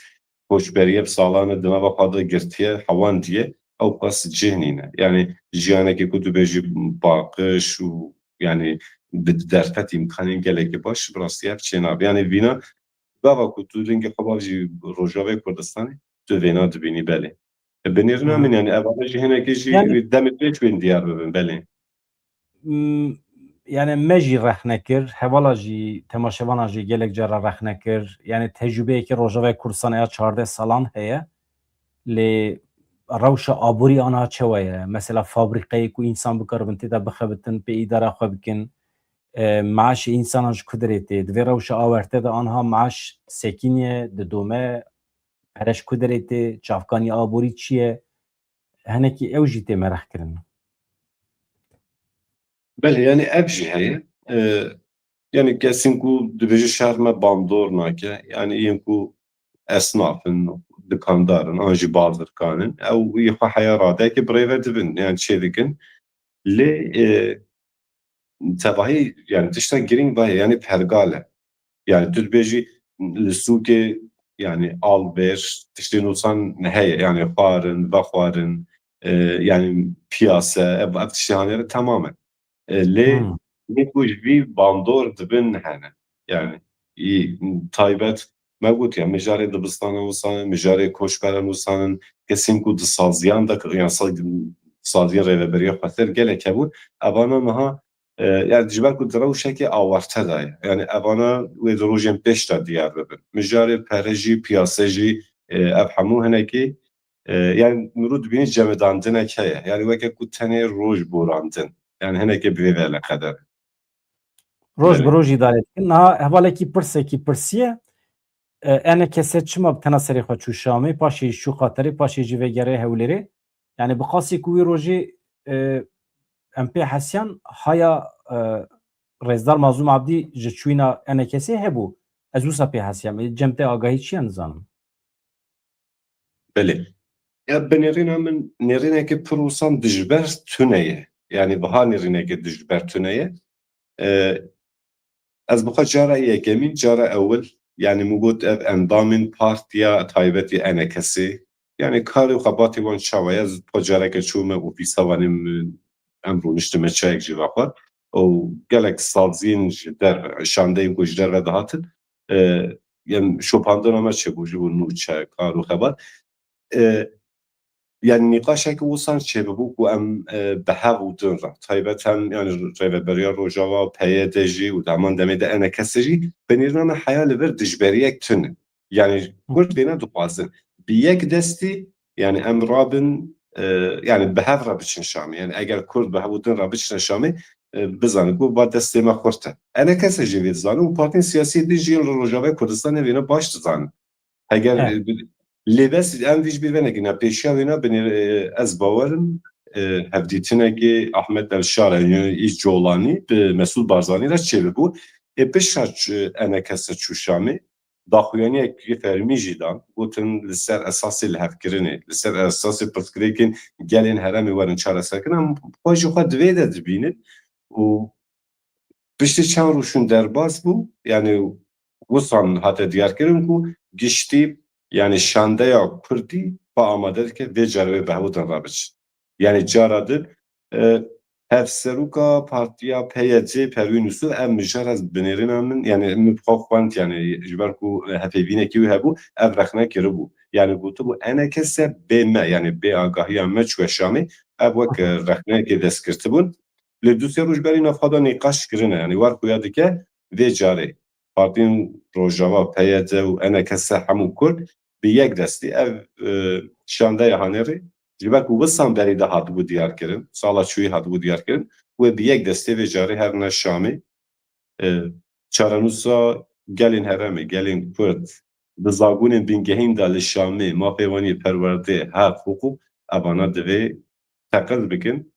koçberiye bi salan e di nava xwe de girtiye, hewandiye, ew qas cih nîne. Yani jiyanekê ku tu bêjî paqij û yani bi derfet îmkanên gelekî baş bi rastî ev çênabe. Yani vîna gava ku tu lingê xwe bavêjî Rojavayê Kurdistanê, tu vêna dibînî belê. E, bi nêrîna Hmm. min yani evana jî hinekî jî Yani demê pêş bên diyar bibin, belê. M-, yani me jî rexne kir, hevala jî, temaşevana jî gelek cara rexne kir. Yani tecrûbeyekî Rojavayê Kurdistanê ya çardeh salan heye. Lê rewşa aborî ana çawa ye? Mesela fabrîqeyê ku însan bikaribin tê de bixebitin, pê îdara xwe bikin. E, maaşê însanan ji ku derê tê? Di vê rewşa awerte de anha maaş sekiniye, didome, pere ji ku derê tê, çavkanî aborî çi ye? Hinekî ew jî tê merexkirin. Belê, yani ev jî heye. E, yani kesên ku dibêje şer me bandor nake, yani yên ku esnaf in, dikandar in, an jî bazirgan in, ew yê xwe heya radeyekê bi rê ve dibin, yani çê dikin. Lê, e, tevahî, yani tişta girîng vay, yani pergal e. Yani tu dibêjî li sûkê, yani alvêr, tiştên wisan heye, yani xwarin, vexwarin, e, yani piyase, ev, ev tiştê hanê re temam e. E, lê Hmm. yê ku ji vî bandor dibin hene. Yani, î, taybet, me got ya, mijarê dibistana wisan in, mijarê koçberan wisan in, kesên ku di saziyan de, yani sa-, saziyên rêveberiya xweser gelek hebûn, evana niha, e, yani ji ber ku di rewşeke awarte de ye. Yani evana wê di rojên pêş de diyar bibin. Mijarê pere jî, piyase jî, e, ev hemû hinekî, e, yani mirov dibînî cemidandinek heye. Yani weke ku tenê roj borandin. Yani hinekê bi vê ve eleqedar e. Roj bi Belê. roj îdare dikin. Niha hevalekî pirsekî pirsiye, e, E N K S çima bi tena serê xwe çû Şamê, paşê jî çû Qaterê, paşê jî vegere Hewlêrê? Yani bi qasî ku wî rojê, e, em pê hesiyan haya, e, Rêzdar Mazlûm Abdî ji çûyîna E N K S'ê hebû. Ez wisa pê hesiyam. Ê, cem te agahî çi ye nizanim? Belê. Ya bi nêrîna min nêrîneke pir wisan dijber tune ye. Yani wiha nêrîneke dijber tune ye. E, ez bi xwe cara yekemîn, cara ewil, yani min got ev endamên partiya taybetî E N K S'ê, yani karê û xebatê wan çawa ye, ez bi xwe careke çûme ofîsa wan ê min, em rûniştime çayek jî vexwar. Û gelek saziyên ji derve, şandeyên ku ji derve dihatin, e, em şopandina me çêbû ji bo nûçe, kar û xebat. E, yani nîqaşeke wisan çêbibû ku em, e, bi hev û din re, taybet hem yani Rêveberiya Rojava, P Y D jî û di heman demê de E N K S jî, bi nêrîna me heya li vir dijberiyek tune. Yani Hı. Kurd vêna dixwazin. Bi yek destî, yani em rabin, e, yani bi hev re biçin Şamê. Yani eger Kurd bi hev û din re biçine Şamê, e, bizanin ku ba destê me xurt e. E N K S jî vê dizanin û partiyên siyasî din jî yên li Rojavayê Kurdistanê vêna baş dizanin. Heger, Evet. e, lê bes em vî ji bîr venekî, ne pêşiya wêna binê, e, ez bawerim, e, hevdîtinekê Ahmet El Şara, yanî Colanî bi Mesûd Barzanî re çêbibû. Ê pişta ç-, enekese çû Şamê, daxuyaniyek fermî jî dan, gotin li ser esasê lihevkirinê, li ser esasê pirsgirêkên gelên herêmê werin çareserkirin, em xwe jî xwe di vê de dibînin û piştî çend roj hûn derbas bû, yanî wisan hate diyarkirin ku giştî, yanî şandeya kurdî xwe amade dike vê carê wê bi hev din re biçin. Yanî cara din, e, hevseroka partiya P Y C Perwîn Yusuf ev mijara binêrîna min, yanî min bi xwe xwend, yanî ji ber ku, e, hevpeyvînekî wî hebû, ev rexne kiribû. Yanî gotibû, enekese bê me, yanî bê agahiya me çûye Şamê, ev wek, e, rexneyekê destgirtibûn. Lê du sê roj berî nav xwe de nîqaş kirine, yanî wer xuya dike vê carê partiyên Rojava, P Y D û enekese hemû Kurd bi yek destî ev, e, şandeya hanê rê, ji ber ku wisan berî de hatibû diyarkirin, sala çûyî hatibû diyarkirin, wê bi yek destê vê carê herine Şamê. E, çarenûsa gelên herêmê, gelên Kurd, bi zagonên bingehîn de li Şamê, mafê wan yê perwerdê, heq, hiqûq, evana divê teqez bikin.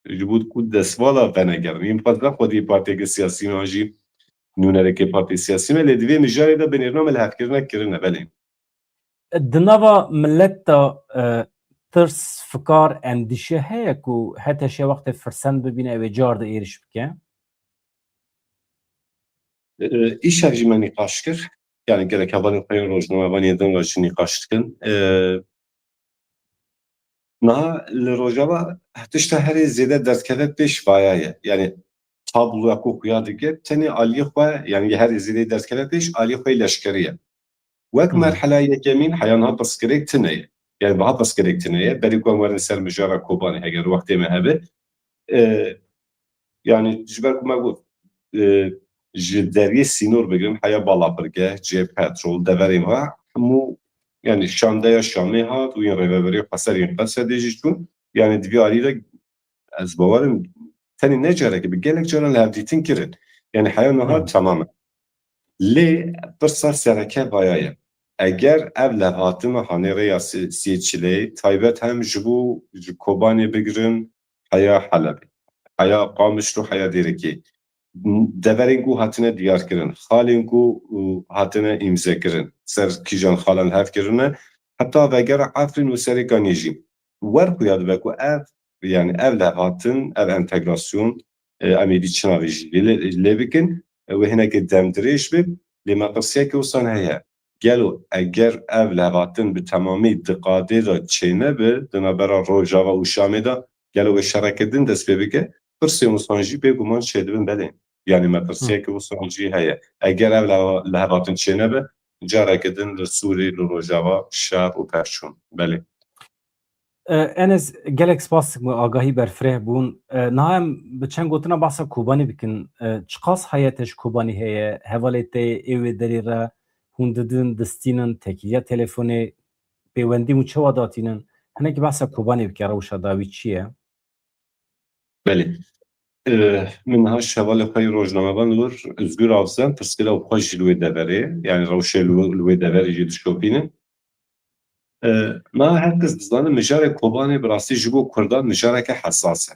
Ji bo ku destvala venegerin. Yên xwezde xwedî partiyeke siyasî me an jî nûnerekê partiyê siyasî me, lê di vê mijarê de binêrname lihevkirinek kirine, belê. Di nava millet de, e, tirs, fikar, endîşe heye ku H T Ş wextê firsend bibîne, ew ê car de êrîş bike? E, îşev jî me nîqaş kir. Yani gerek hevalên xwe yên rojnamevaniyê din re jî nîqaş dikin. E, niha li Rojava tişta herî zêde derdkeve pêş vaya ye. Yani tabloya ku xuya dike, tenê aliyê xwe, yani herî zêde derdkeve pêş aliyê xwe yê leşkerî ye. Wek Hı hı. merhela yekemîn heya niha pirsgirêk tune ye. Yani biha pirsgirêk tune ye. Berî ku em werin ser mijara Kobanê, heger wextê me hebe. E, yani ji ber ku me got, e, ji deriyê sînor bigirin, heya Balafirgeh, cê petrol, deverên wa hemû, yani şandeya Şamê hat û yên rêveberê xweser yên Qesedê jî çûn. Yani di vî alî de ez bawer im, tenê ne carekê, bi gelek caran li hevdîtin kirin. Yani heya niha Hı. temam e. Lê pirsa sereke vaya ye. Eger ev levhatina hanê rêya sê-, sê çilê, taybet hem ji bo ji Kobanê bigirin, heya Helebê, heya Qamişlo, heya Dêrikê, deverên ku hatine diyarkirin, xalên ku, û, hatine îmzekirin, ser kîjan xalan hev kirine, heta vegera Efrîn û Serêkaniyê jî. Wer xuya dibe ku ev, yani ev levhatin, ev entegrasyon, e, em êdî çi navê jî lê, lê bikin, e, wê hinekê demdirêj be, lê metirsiyeke wisan heye. Gelo eger ev levhatin bi temamî di qadê de çênebe, di navbera Rojava û Şamê de, gelo wê şereke din dest pê bike, pirsên wisan jî bêguman çêdibin, belê. Yani metirsiyeke wisan jî heye. Eger ev leva-, levhatin çênebe, careke din li Sûrî, li Rojava şer û pevçûn. Belê. E, Enes, gelek spas dikim, agahî berfireh bûn. E, niha em bi çend gotina behsa Kobanê bikin. E, çiqas heyetê ji Kobanê heye, hevalê te ê wê derê re hûn didin, distînin, tekîliya telefonê, pêwendî hûn çawa datînin? Hinekî behsa Kobanê bike, rewşa dawî çi ye? Belê. E, min niha ji hevalê xwe yê rojnamevan li wir Özgür Avzen pirsgirêka xwe jî li wê deverê, yani rewşê li wê, li wê deverê jî dişopînin. E, niha her kes dizane mijarê Kobanê bi rastî ji bo Kurdan mijareke hesas e.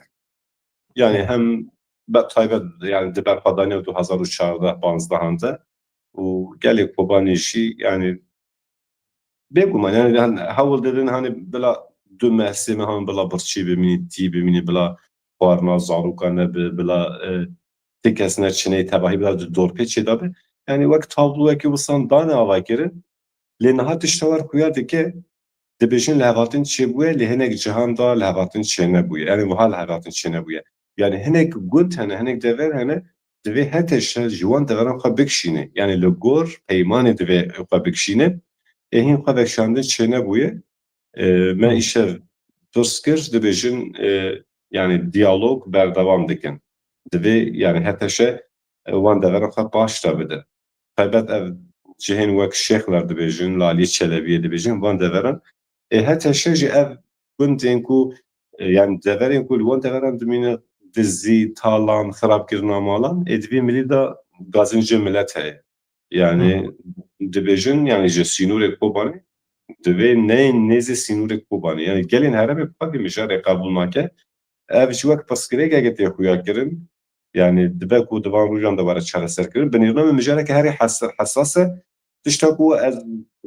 Yani hem bi taybet, yani di berxwedaniya du hazar û çardeh panzdehan de û gelê Kobanê jî, yani bêguman, yani han-, hewl didin, hani bila du meh, sê meh han bila birçî bimînî, tî bimînî, bila xwarina zarokan nebe, bila, e, ti kes neçine tevahî, bila di dorpê çêdabe. Yani wek tabloyekî wisan dane avakirin. Lê niha tişta wer xuya dike, dibêjin lihevhatin çêbûye, lê hinek cihan de lihevhatin çênebûye. Yani wiha lihevhatin çênebûye. Yani hinek gund hene, hinek dever hene, divê H T Ş ji wan deveran xwe bikişîne. Yani li gor peymanê divê xwe bikişîne. Ê hîn xwe vekişandin çênebûye. E, me Hı. îşev pirs kir, dibêjin, e, yani diyalog berdewam dikin. Divê, yani H T Ş, e, wan deveran xwe paş de bide. Taybet ev cihên wek Şêxler dibêjin, li aliyê Çelebiyê dibêjin, van deveran. Ê H T Ş jî ev gundên ku, e, yani deverên ku li wan deveran dimîne dizî, talan, xirabkirina malan, ê di vî milî de gazin ji milet heye. Yani Hı hı. dibêjin, yani ji sînorê Kobanê divê neyên nêzê sînorê Kobanê. Yani gelên herêmê bi xwe vê mijarê qebûl nake. Ev ji wek pirsgirêkeke tê xuya kirin. Yani dibe ku di van rojan de were çareser kirin. Binêrina min mijareke herî hes-, hesas e. Tişta ku ez,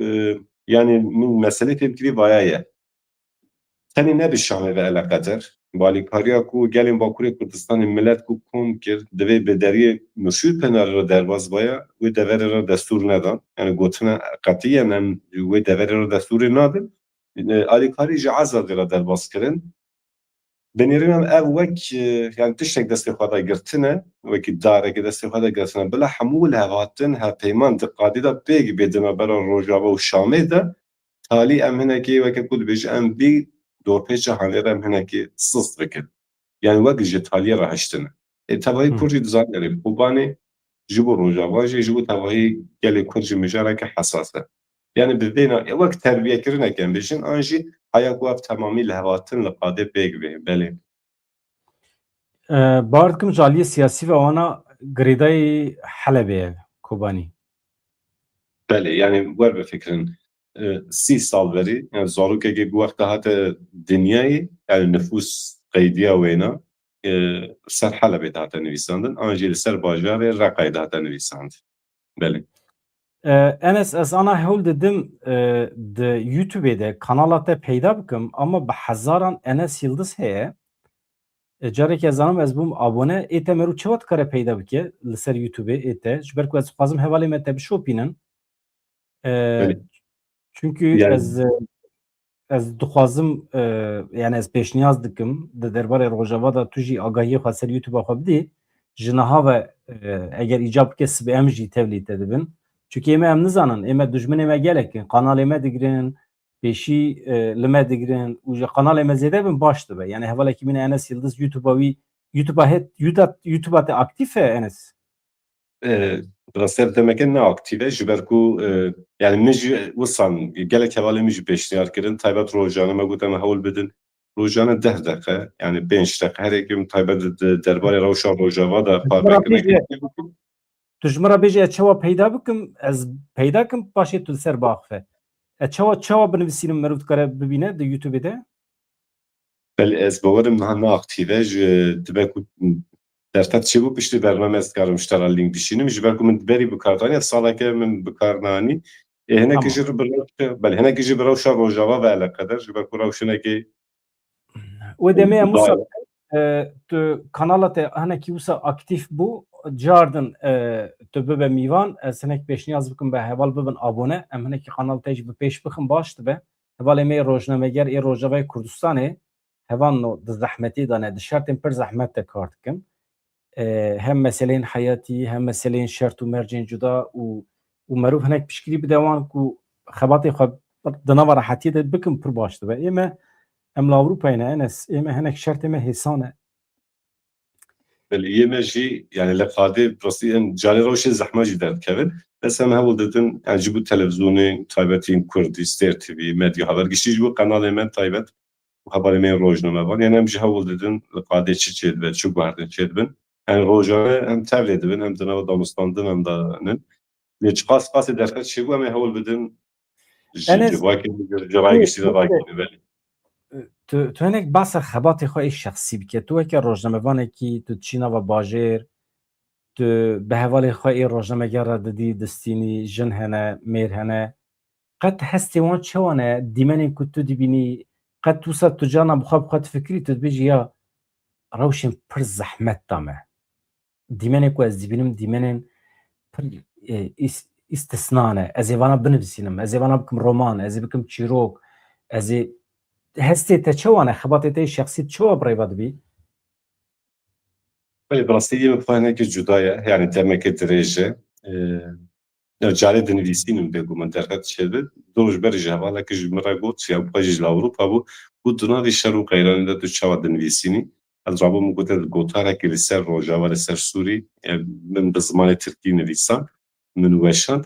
e, yani min meselê fêm kirî vaya ye. Tenê ne bi Şamê ve eleqeder. Bi alîkariya ku gelên Bakurê Kurdistanê milet ku kom kir, divê bi deriyê Murşid Penarê re derbas baya, wê deverê re destûr nedan. Yani gotine qetiyen em wê deverê re destûrê nadin. E, alîkarî ji Ezadê re derbas kirin. Binêrin em ev wek, e, yani tiştek destê xwe de girtine, wekî darekê destê xwe de girtine. Bila hemû lihevhatin, hevpeyman di qadê de pêk bê di navbera Rojava û Şamê de, talî em hinekî weke ku dibêje em vî dorpêça hanê re em hinekî sist bikin. Yani wek ji taliyê re hiştine. Ê tevahî Hı. Kurd jî dizanî, yani Kobanê ji bo Rojava jî, ji bo tevahî gelê Kurd jî mijareke hesas e. Yani bi vê na-, e, wek terbiyekirinek em bêjin, an jî haya ku ev temamî lihevhatin li qadê pêk bê. Belê. E, bawer dikim ji aliyê siyasî ve wana girêdayî Helebê ye, Kobanî. Belê, yani wer bifikirin, e, sî sal berî, yani zarokekê bi wexta hate dinyayê, yani nifûs qeydiya wêna, e, ser Helebê dihate nivîsandin, an jî li ser bajarê Reqayê dihate nivîsandin. Belê. E, Enes, ez ana hewl didim, e, di YouTubeê de kanala te peyda bikim, ama bi hezaran Enes Yildiz heye. E, careke ez zanim ez bûm abone, ê te mero çawa dikare peyda bike li ser YouTubeê ê te? Ji ber ku ez dixwazim hevalê me te bişopînin. E, Belê. Çünkü Yani ez, e, ez dixwazim, e, yani ez pêşniyaz dikim, di derbarê Rojava de tu jî agahiyê xwe ser YouTube-a xwe bidî. Ji niha ve, e, eger îcab bike sibê em jî tevlî te dibin. Çünkü ême em nizanin, ême dijminê me gelek in, kanalê me digirin, pêşî, e, li me digirin û ji kanalê me zêde bin baş dibe. Yani hevalekî min e Enes Yildiz YouTube-a wî, YouTube-a het, YouTube-a, YouTube-a te aktif e Enes? E, bi rastî demeke ne aktif e, ji ber ku, e, yani min jî wisan gelek hevalê min jî pêşniyar kirin, taybet rojane me got em hewl bidin. Rojane deh deqe, yani pênc deqe, her yekê min taybet di derbarê rewşa Rojava de Ji min re parve bêje, kirine. Tu ji min re bêje ez çawa peyda bikim, ez peyda kim, paşê tu li ser biaxife. Ez çawa, çawa binivîsînim, merov dikare bibîne di YouTube-ê de? Belê, ez bawerim niha ne aktif e, ji dibe ku derfet çêbû piştî bername ez dikarim ji te re link bişînim, ji ber ku min berî bi kar danî, saleke min bi kar nanî. Ê, hinekî Tamam. jî bi rewşa, belê, hinekî jî bi rewşa Rojava ve eleqeder, ji ber ku rewşinekê Wê demê em Vay. wisa, e, tu kanala te hinekî wisa aktif bû, cardin, e, tu bibe mîvan, ez hinek pêşniyaz bikim be heval bibin abone, em hinekî kanal te jî bi pêş bixin baş dibe. Hevalê me yê rojnameger ê Rojavayê Kurdistanê, hevalno di zehmetê de ne, di şertên pir zehmet de kar dikin. E, hem meseleyên heyatî, hem meseleyên şert û mercên cuda û, û merov hinek piştgirî bide wan ku xebatê xwe di nava rehetiyê de bikin pir baş dibe. Ême em li Ewropayê ne Enes, ême hinek şertê me hêsan e. Belê, yê me jî, yani li qadê rastî em carê rewşê zehma jî derdikevin. Bes em hewl didin, yani ji bo televîzyonê taybetî Kurdî, Stêr T V, Medya Haber, giştî ji bo qenalê me taybet û hevalê me yên rojnamevan. Yani em jî hewl didin li qadê çi çêdibe, çi guhertin çêdibin. Yani rojane em tevlê dibin, em di nava danûstandin em de nin. Lê çiqas qasê derfet çêbû, em ê hewl bidin ji Enes, civakê bigir, ji ray giştî de ray bigir, belê. Tu, tu hinek basa xebatê xwe ê şexsî bike. Tu weke rojnamevanekî, tu diçî nava bajêr, tu bi hevalê xwe ê rojnameger re didî, distînî, jin hene, mêr hene. Qet hestê wan çawa ne? Dîmenên ku tu dibînî, qet wisa tu carna bi xwe, bi xwe difikirî, tu dibêjî ya rewşên pir zehmet da me. Dîmenên ku ez dibînim, dîmenên pir, e, îs-, îstisna ne. Ez ê vana binivîsînim, ez ê vana bikim roman, ez ê bikim çîrok, ez ê, hestê te çawa ne? Xebatê te yê şexsî çawa bi rêva dibî? Belê, bi rastî yê min xwe hinekî cuda ye, yani demeke dirêj e. E, ya carê dinivîsînim bêguman derfet çêdibe. Du roj berî ji hevalekî ji min re got, ya xwe jî ji Ewropa bû, got, di navê şer û qeyranê de tu çawa dinivîsînî? Ez rabûm û got, ez gotarekî li ser Rojava, li ser Sûrî, e, min bi zimanê tirkî nivîsand, min weşand.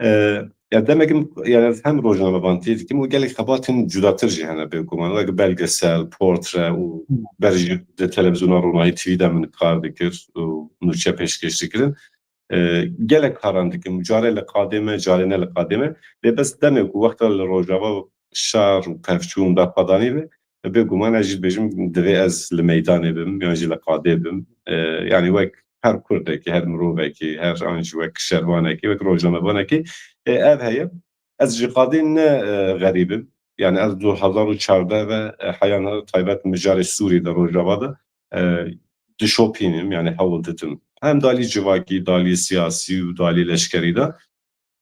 E, ya demek min, yani ez hem rojnamevaniyê dikim û gelek xebatên cudatir jî hene bêguman, wek belgesel, portre û Hmm. berî jî di televîzyona Ronahî T V de min kar dikir û nûçe pêşkêş dikirin. E, gelek karan dikim. Carê li qadê me, carê ne li qadê me. Lê bes demê ku wexta li Rojava şer û pevçûn berxwedanî be, bêguman ez jî dibêjim, divê ez li meydanê bim, yan jî li qadê bim. E, yanî wek her Kurdekî, her mirovekî, her an jî wek şervanekî, wek rojnamevanekî, e, ev heye. Ez ji qadê ne, e, xerîb im. Yani ez du hezar û çardeh ve, e, heya niha taybet mijarê Sûrî de, Rojava de, e, dişopînim, yani hewl didim. Hem dalî civakî, dalî siyasî û dalî leşkerî de.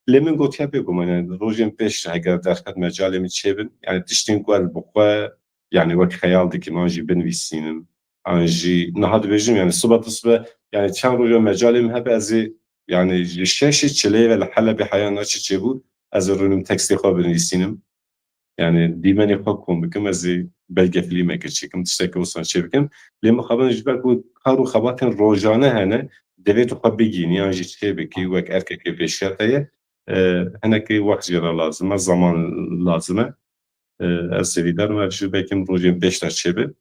Lê min gotiye bêguman, yani rojên pêş re heger derket mecalê min çêbin, yani tiştên ku ez bi xwe, yani wek xeyal dikim, an jî binivîsînim, an jî niha dibêjim, yani sibe tu sibe, yani çend roja mecalê min hebe ez ê, yani ji şeşê çileyê ve li Helebê heya niha çi çêbû, ez ê rûnim tekstê xwe binivîsînim. Yani dîmenê xwe kom bikim, ez ê belgefilmeke çêkim, tiştekî wisa çêbikim. Lê mixabin ji ber ku kar û xebatên rojane hene, divê tu xwe bigînî yan jî çêbikî, wek erkekê pêşiya te ye. E, hinekî wext jê re lazim e, zaman lazim e. E, ez hêvîdar im ev jî belkî rojên pêş de çêbe.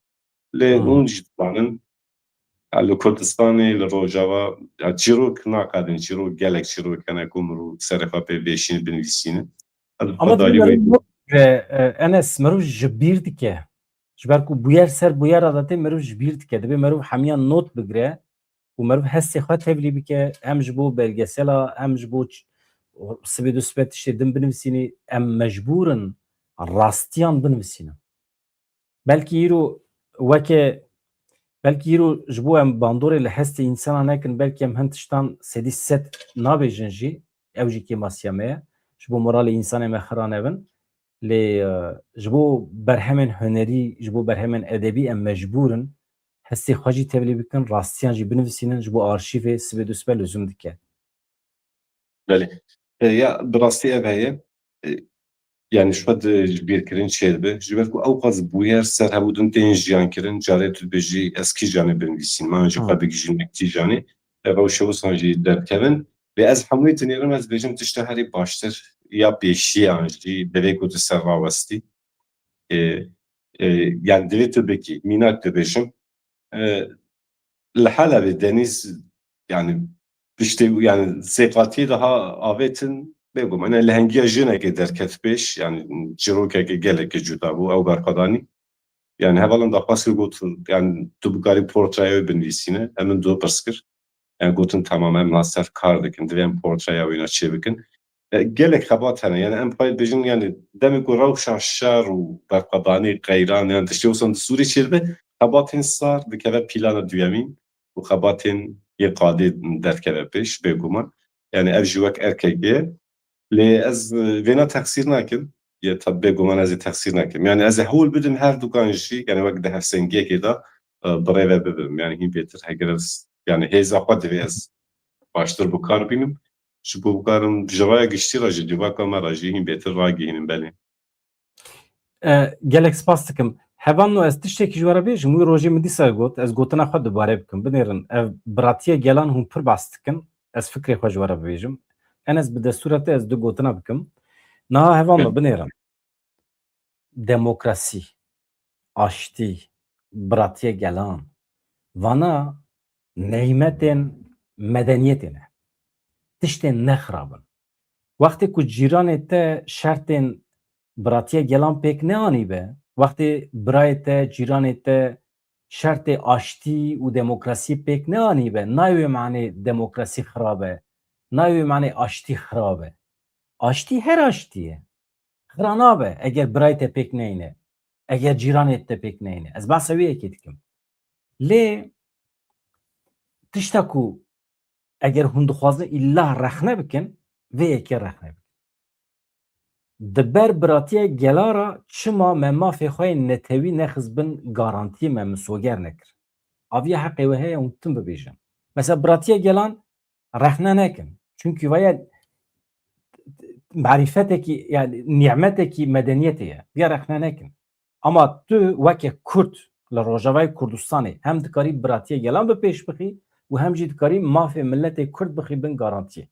Lê Hmm. hûn jî dizanin, ya li Kurdistanê, li Rojava, ya çîrok naqedin, çîrok, gelek çîrok hene ku mirov serê xwe pê vêşînin, binivîsînin. Ez Ama xwe dibî darî meriv wê not bigire, e, Enes, meriv ji bîr dike. Ji ber ku bûyer ser bûyer re datê, meriv ji bîr dike. Dibê meriv hemiyan not bigire û meriv hestê xwe tevlî bike, hem ji bo belgesela, hem ji bo ç-, sibê du sibe tiştê din binivîsînî, em mecbûr in rastiyan binivîsînin. Belkî îro weke, belkî îro ji bo em bandorê li hestê însana nekin, belkî em hin tiştan sedî sed nabêjin jî, ew jî kêmasiya me ye. Ji bo moralê însanê me xira nebin. Lê, e, ji bo berhemên hunerî, ji bo berhemên edebî em mecbûr in hestê xwe jî tevlî bikin, rastiyan jî binivîsînin, ji bo arşîvê sibê du sibe luzum dike. Belê. E, ya, bi rastî ev heye. E, yani ji xwe di ji bîrkirin çêdibe. Ji ber ku ewqas bûyer ser hevûdin tên jiyankirin, carê tu dibêjî ez kîjanê binivîsînim, an ji xwe Hmm. bigihîjim wek kîjanê. Ev rewşe wisa jî derdikevin. Lê ez hemûyê dinêrim, ez dibêjim tişta herî baştir ya pêşiyan jî divê ku tu ser rawestî. E, e, yani divê tu bikî. Mînak dibêjim. E, li Helebê Denîz, yani piştê, yani sêqatiyê daha avêtin, bêguman, yani lehengiya jinekê derket pêş, yani çîrokekê gelekê cuda bû, ew berxwedanî. Yani hevalan daxwaz kir, got, yani tu bikarî portreya wê binivîsîne, em min du pirs kir. Yani gotin, tamam, em niha ser kar dikin, divê em portreya wîna çê bikin. E, gelek xebat hene. Yani em pay dibêjin, yani demê ku rewşa şer û berxwedanî, qeyran, yani tiştê wisa di Sûrî çêdibe, xebatên sar dikeve plana duyemîn û xebatên yê qadê derdikeve pêş, bêguman. Yani ev jî wek erkekê ye. Lê ez, e, vêna texsîr nakim. Ye, tabi bêguman ez ê texsîr nakim. Yani ez ê hewl bidim her dukan jî, yani wek di hevsengiyekê de, e, bi rê ve bibim. Yani hîn bêtir heger ez, yani hêza xwe divê ez baştir bi kar bînim. Ji bo bikarim ji raya giştî re jî, civaka me re jî hîn bêtir ragihînim, belê. E, gelek spas dikim. Hevalno, ez tiştekî ji we re bêjim, wî rojê min dîsa got, ez gotina xwe dubare bikim. Binêrin, ev biratiya gelan hûn pir behs dikin, ez fikrê xwe ji we re bibêjim. Enes, bi destûra te ez du gotina bikim. Niha hevalno, binêrin. Demokrasî, aştî, biratiya gelan, vana neymetên medeniyetê ne. Tiştên nexirab in. Wextê ku cîranê te şertên biratiya gelan pêk neanîbe, wextê birayê te, cîranê te şertê aştî û demokrasî pêk neanîbe, nayê wê manê demokrasî xirab e, nayê wê manê aştî xirab e. Aştî her aştî ye. Xira nabe eger birayê te pêk neyne, eger cîranê te pêk neyne. Ez behsa wê yekê dikim. Lê tişta ku eger hûn dixwazin îlla rexne bikin, vê yekê rexne bikin. Di ber biratiya gela re çima me mafê xwe yên netewî nexist bin garantiyê, me misoger nekir? Aviya heqê we heye hûn tim bibêjin. Mesela biratiya gelan rexne nekin. Çunkî vaya marîfetekî, yani nîmetekî medeniyetê ye. Viya rexne nekin. Ama tu weke Kurd li Rojavayê Kurdistanê hem dikarî biratiya gelan bi pêş bixî û hem jî dikarî mafê miletê Kurd bixî bin garantiyê.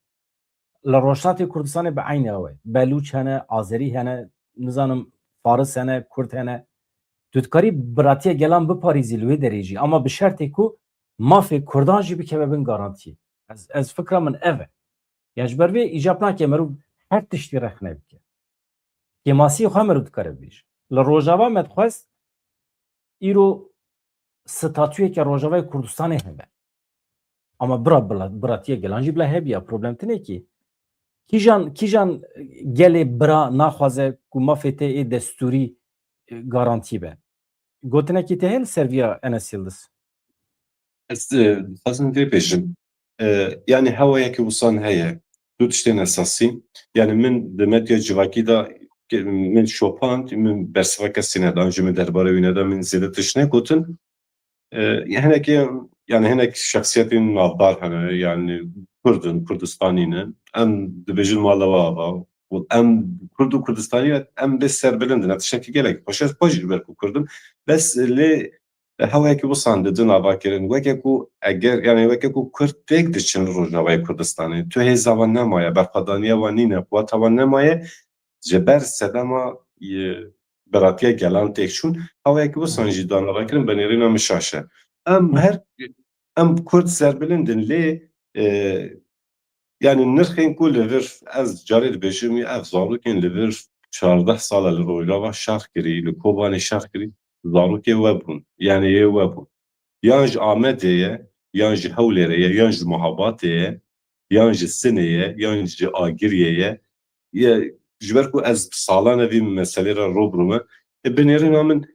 Li Rojhilatê Kurdistanê bi eynî awe. Belûç hene, Azerî hene, nizanim Faris hene, Kurd hene. Tu dikarî biratiya gelan biparêzî li wê derê jî. Ama bi şertê ku mafê Kurdan jî bikeve bin garantiyê. Ez, ez fikra min ev e. Ya ji ber vê îcab nake meriv her tiştî rexne bike. Kêmasiyê xwe meriv dikare bibêje. Li Rojava me dixwest îro statuyeke Rojavayê Kurdistanê hebe. Ama bira, bila, biratiya gelan jî bila hebiya, problem tinekî. Kîjan, kîjan gelê bira naxwaze ku mafê te ê destûrî, e, garantî be? Gotinekî te heye li ser viya Enes Yildiz? Ez, e, dixwazim vê bêjim. E, yani hewayekî wisan heye. Du tiştên esasî. Yani min di medya civakî de ke-, min şopand, min bersiveke sî nedan, ji min derbarê wî neda, min zêde tişt negotin. E, hinekî, yani hinek şexsiyetên navdar hene, yani Kurd in, Kurdistanî ne. Em dibêjin mala we ava. Û em Kurd û Kurdistanî ne, em bê serbilind in. Ev tiştekî gelek xweş e, ez xwe jî ji ber ku Kurd im. Bes lê hewayekî wisan didin ava kirin. Weke ku eger, yani weke ku Kurd têk diçin li Rojavayê Kurdistanê. Tu hêza wan nemaye, berxwedaniya wan nîne, quweta wan nemaye. Ji ber sedema, e, biratiya gelan têk çûn, hewayekî wisan jî dan ava kirin, bi nêrîna min şaş e. Em her, em Kurd serbilind in lê, e, yani nirxên ku li vir, ez carê dibêjim, ev zarokên li vir çardeh sal e li Rojava şer kirî, li Kobanê şer kirî, zarokê we bûn, yani yê we bûn. Yan ji Amedê ye, yan ji Hewlêrê ye, yan ji Mehabatê ye, yan ji Sinê ye, yan ji Agiriyê ye. Ye, ji ber ku ez salan e vî meselê re rû bi rû me, e, bi nêrîna min,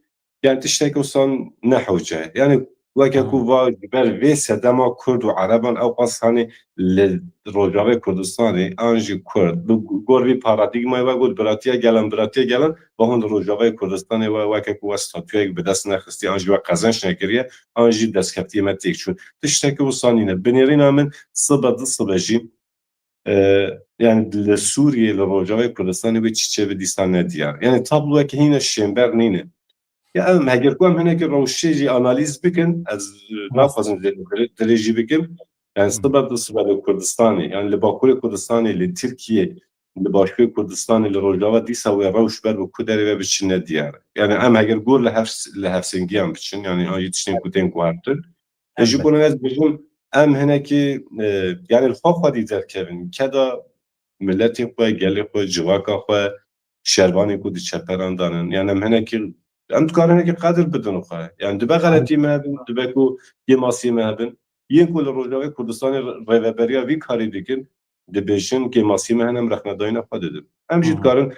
yani tiştek wisan ne hewce ye. Yani weke ku va ji ber vê sedema Kurd û Ereban ew qas hanê li Rojavê Kurdistanê an jî Kurd, bi gor vî paradîgmayê we got biratiya gelan, biratiya gelan, va hûn li Rojavê Kurdistanê we weke ku we statuyek bi dest nexistî, an jî we qezenç nekiriye, an jî destkeftiyê me têk çûn. Tiştekî wisan nîne. Bi nêrîna min sibe du sibe jî, e, yani li Sûriyê, li Rojavê Kurdistanê wê çi çêbe dîsa ne diyar. Yani tabloyeke hîne şênber nîne. Ya em heger ku em hinekî rewşê jî analîz bikin, ez naxwazim zêde dire-, dirêjî bikim. Yani sibe du sibe li Kurdistanê, yani li Bakurê Kurdistanê, li Tirkiyê, li Başûrê Kurdistanê, li Rojava dîsa wê rewş ber bi ku derê ve biçin ne diyar. Yani em heger gor li hev-, li hevsêngiyan biçin, yani an jî tiştên ku tên guhertin. E, ji Elbet. Bo ez dibêjim, em hinekî, e, yani li xwe xwedî derkevin. Keda miletê xwe, gelê xwe, civaka xwe, şervanê ku di çeperan danin. Yani em hinekî, em dikarin hinekî qedir bidin xwe. Yani dibe xeletî me hebin, dibe ku kêmasî me hebin. Yên ku li Rojavê Kurdistanê rêveberiya vî karî dikin, dibêjin kêmasî me hene, em rexnedayîna xwe didin. Em jî Hı hı. dikarin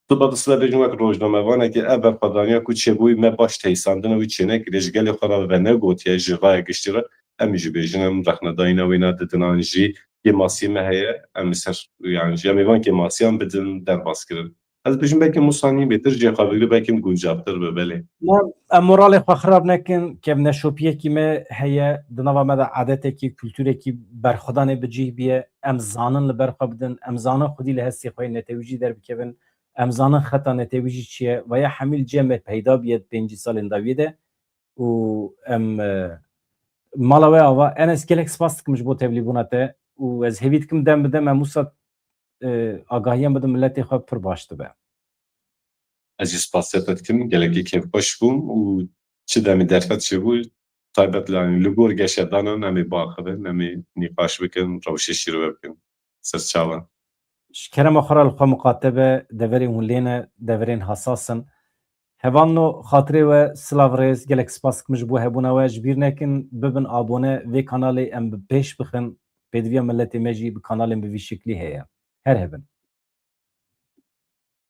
sibe du sibe bêjin wek rojnamevanekê ev berxwedaniya ku çêbûyî me baş teysandine wî çênekiriye, ji gelê xwe re venegotiye, ji raya giştî re, em jî bêjin em rexnedayîna wê nadidin an jî kêmasî me heye, em li ser, yani jî em ê van kêmasiyan bidin derbas kirin. Ez dibêjim belkî Musa nî bêtir jê xwe bigire, belkî guncavtir be, belê. Na, em moralê xwe xirab nekin, kevneşopiyekî me heye, di nava me de adetekî, kulturekî berxwedanê bi cih biye, em zanin li ber xwe bidin, em zanin xwedî li hestê xwe yê netewî jî derbikevin, em zanin xeta netewî jî çi ye, ve ya hemî li cem me peyda biye di pêncî salên dawiyê de û em, e, mala we ava. Enes, gelek spas dikim ji bo tevlîbûna te û ez hêvî dikim dem bi dem em wisa, e, agahiyan bidin miletê xwe pir baş dibe. Ez jî spasiya te dikim, gelekî kêfxweş bûm û çi demî derfet çêbû, taybet li, li gor geşedanan em ê biaxivin, em ê nîqaş bikin, rewşê şîrove bikin. Ser çavan. Ji kerema xwe re li xwe miqate be, deverên hûn lê ne, deverên hesas in. Hevalno, xatirê we, silav rêz, gelek spas dikim ji bo hebûna we. Ji bîr nekin, bibin abone vê kanalê, em bi pêş bixin, pêdiviya miletê me jî bi kanalên bi vî şiklî heye. Her hebin.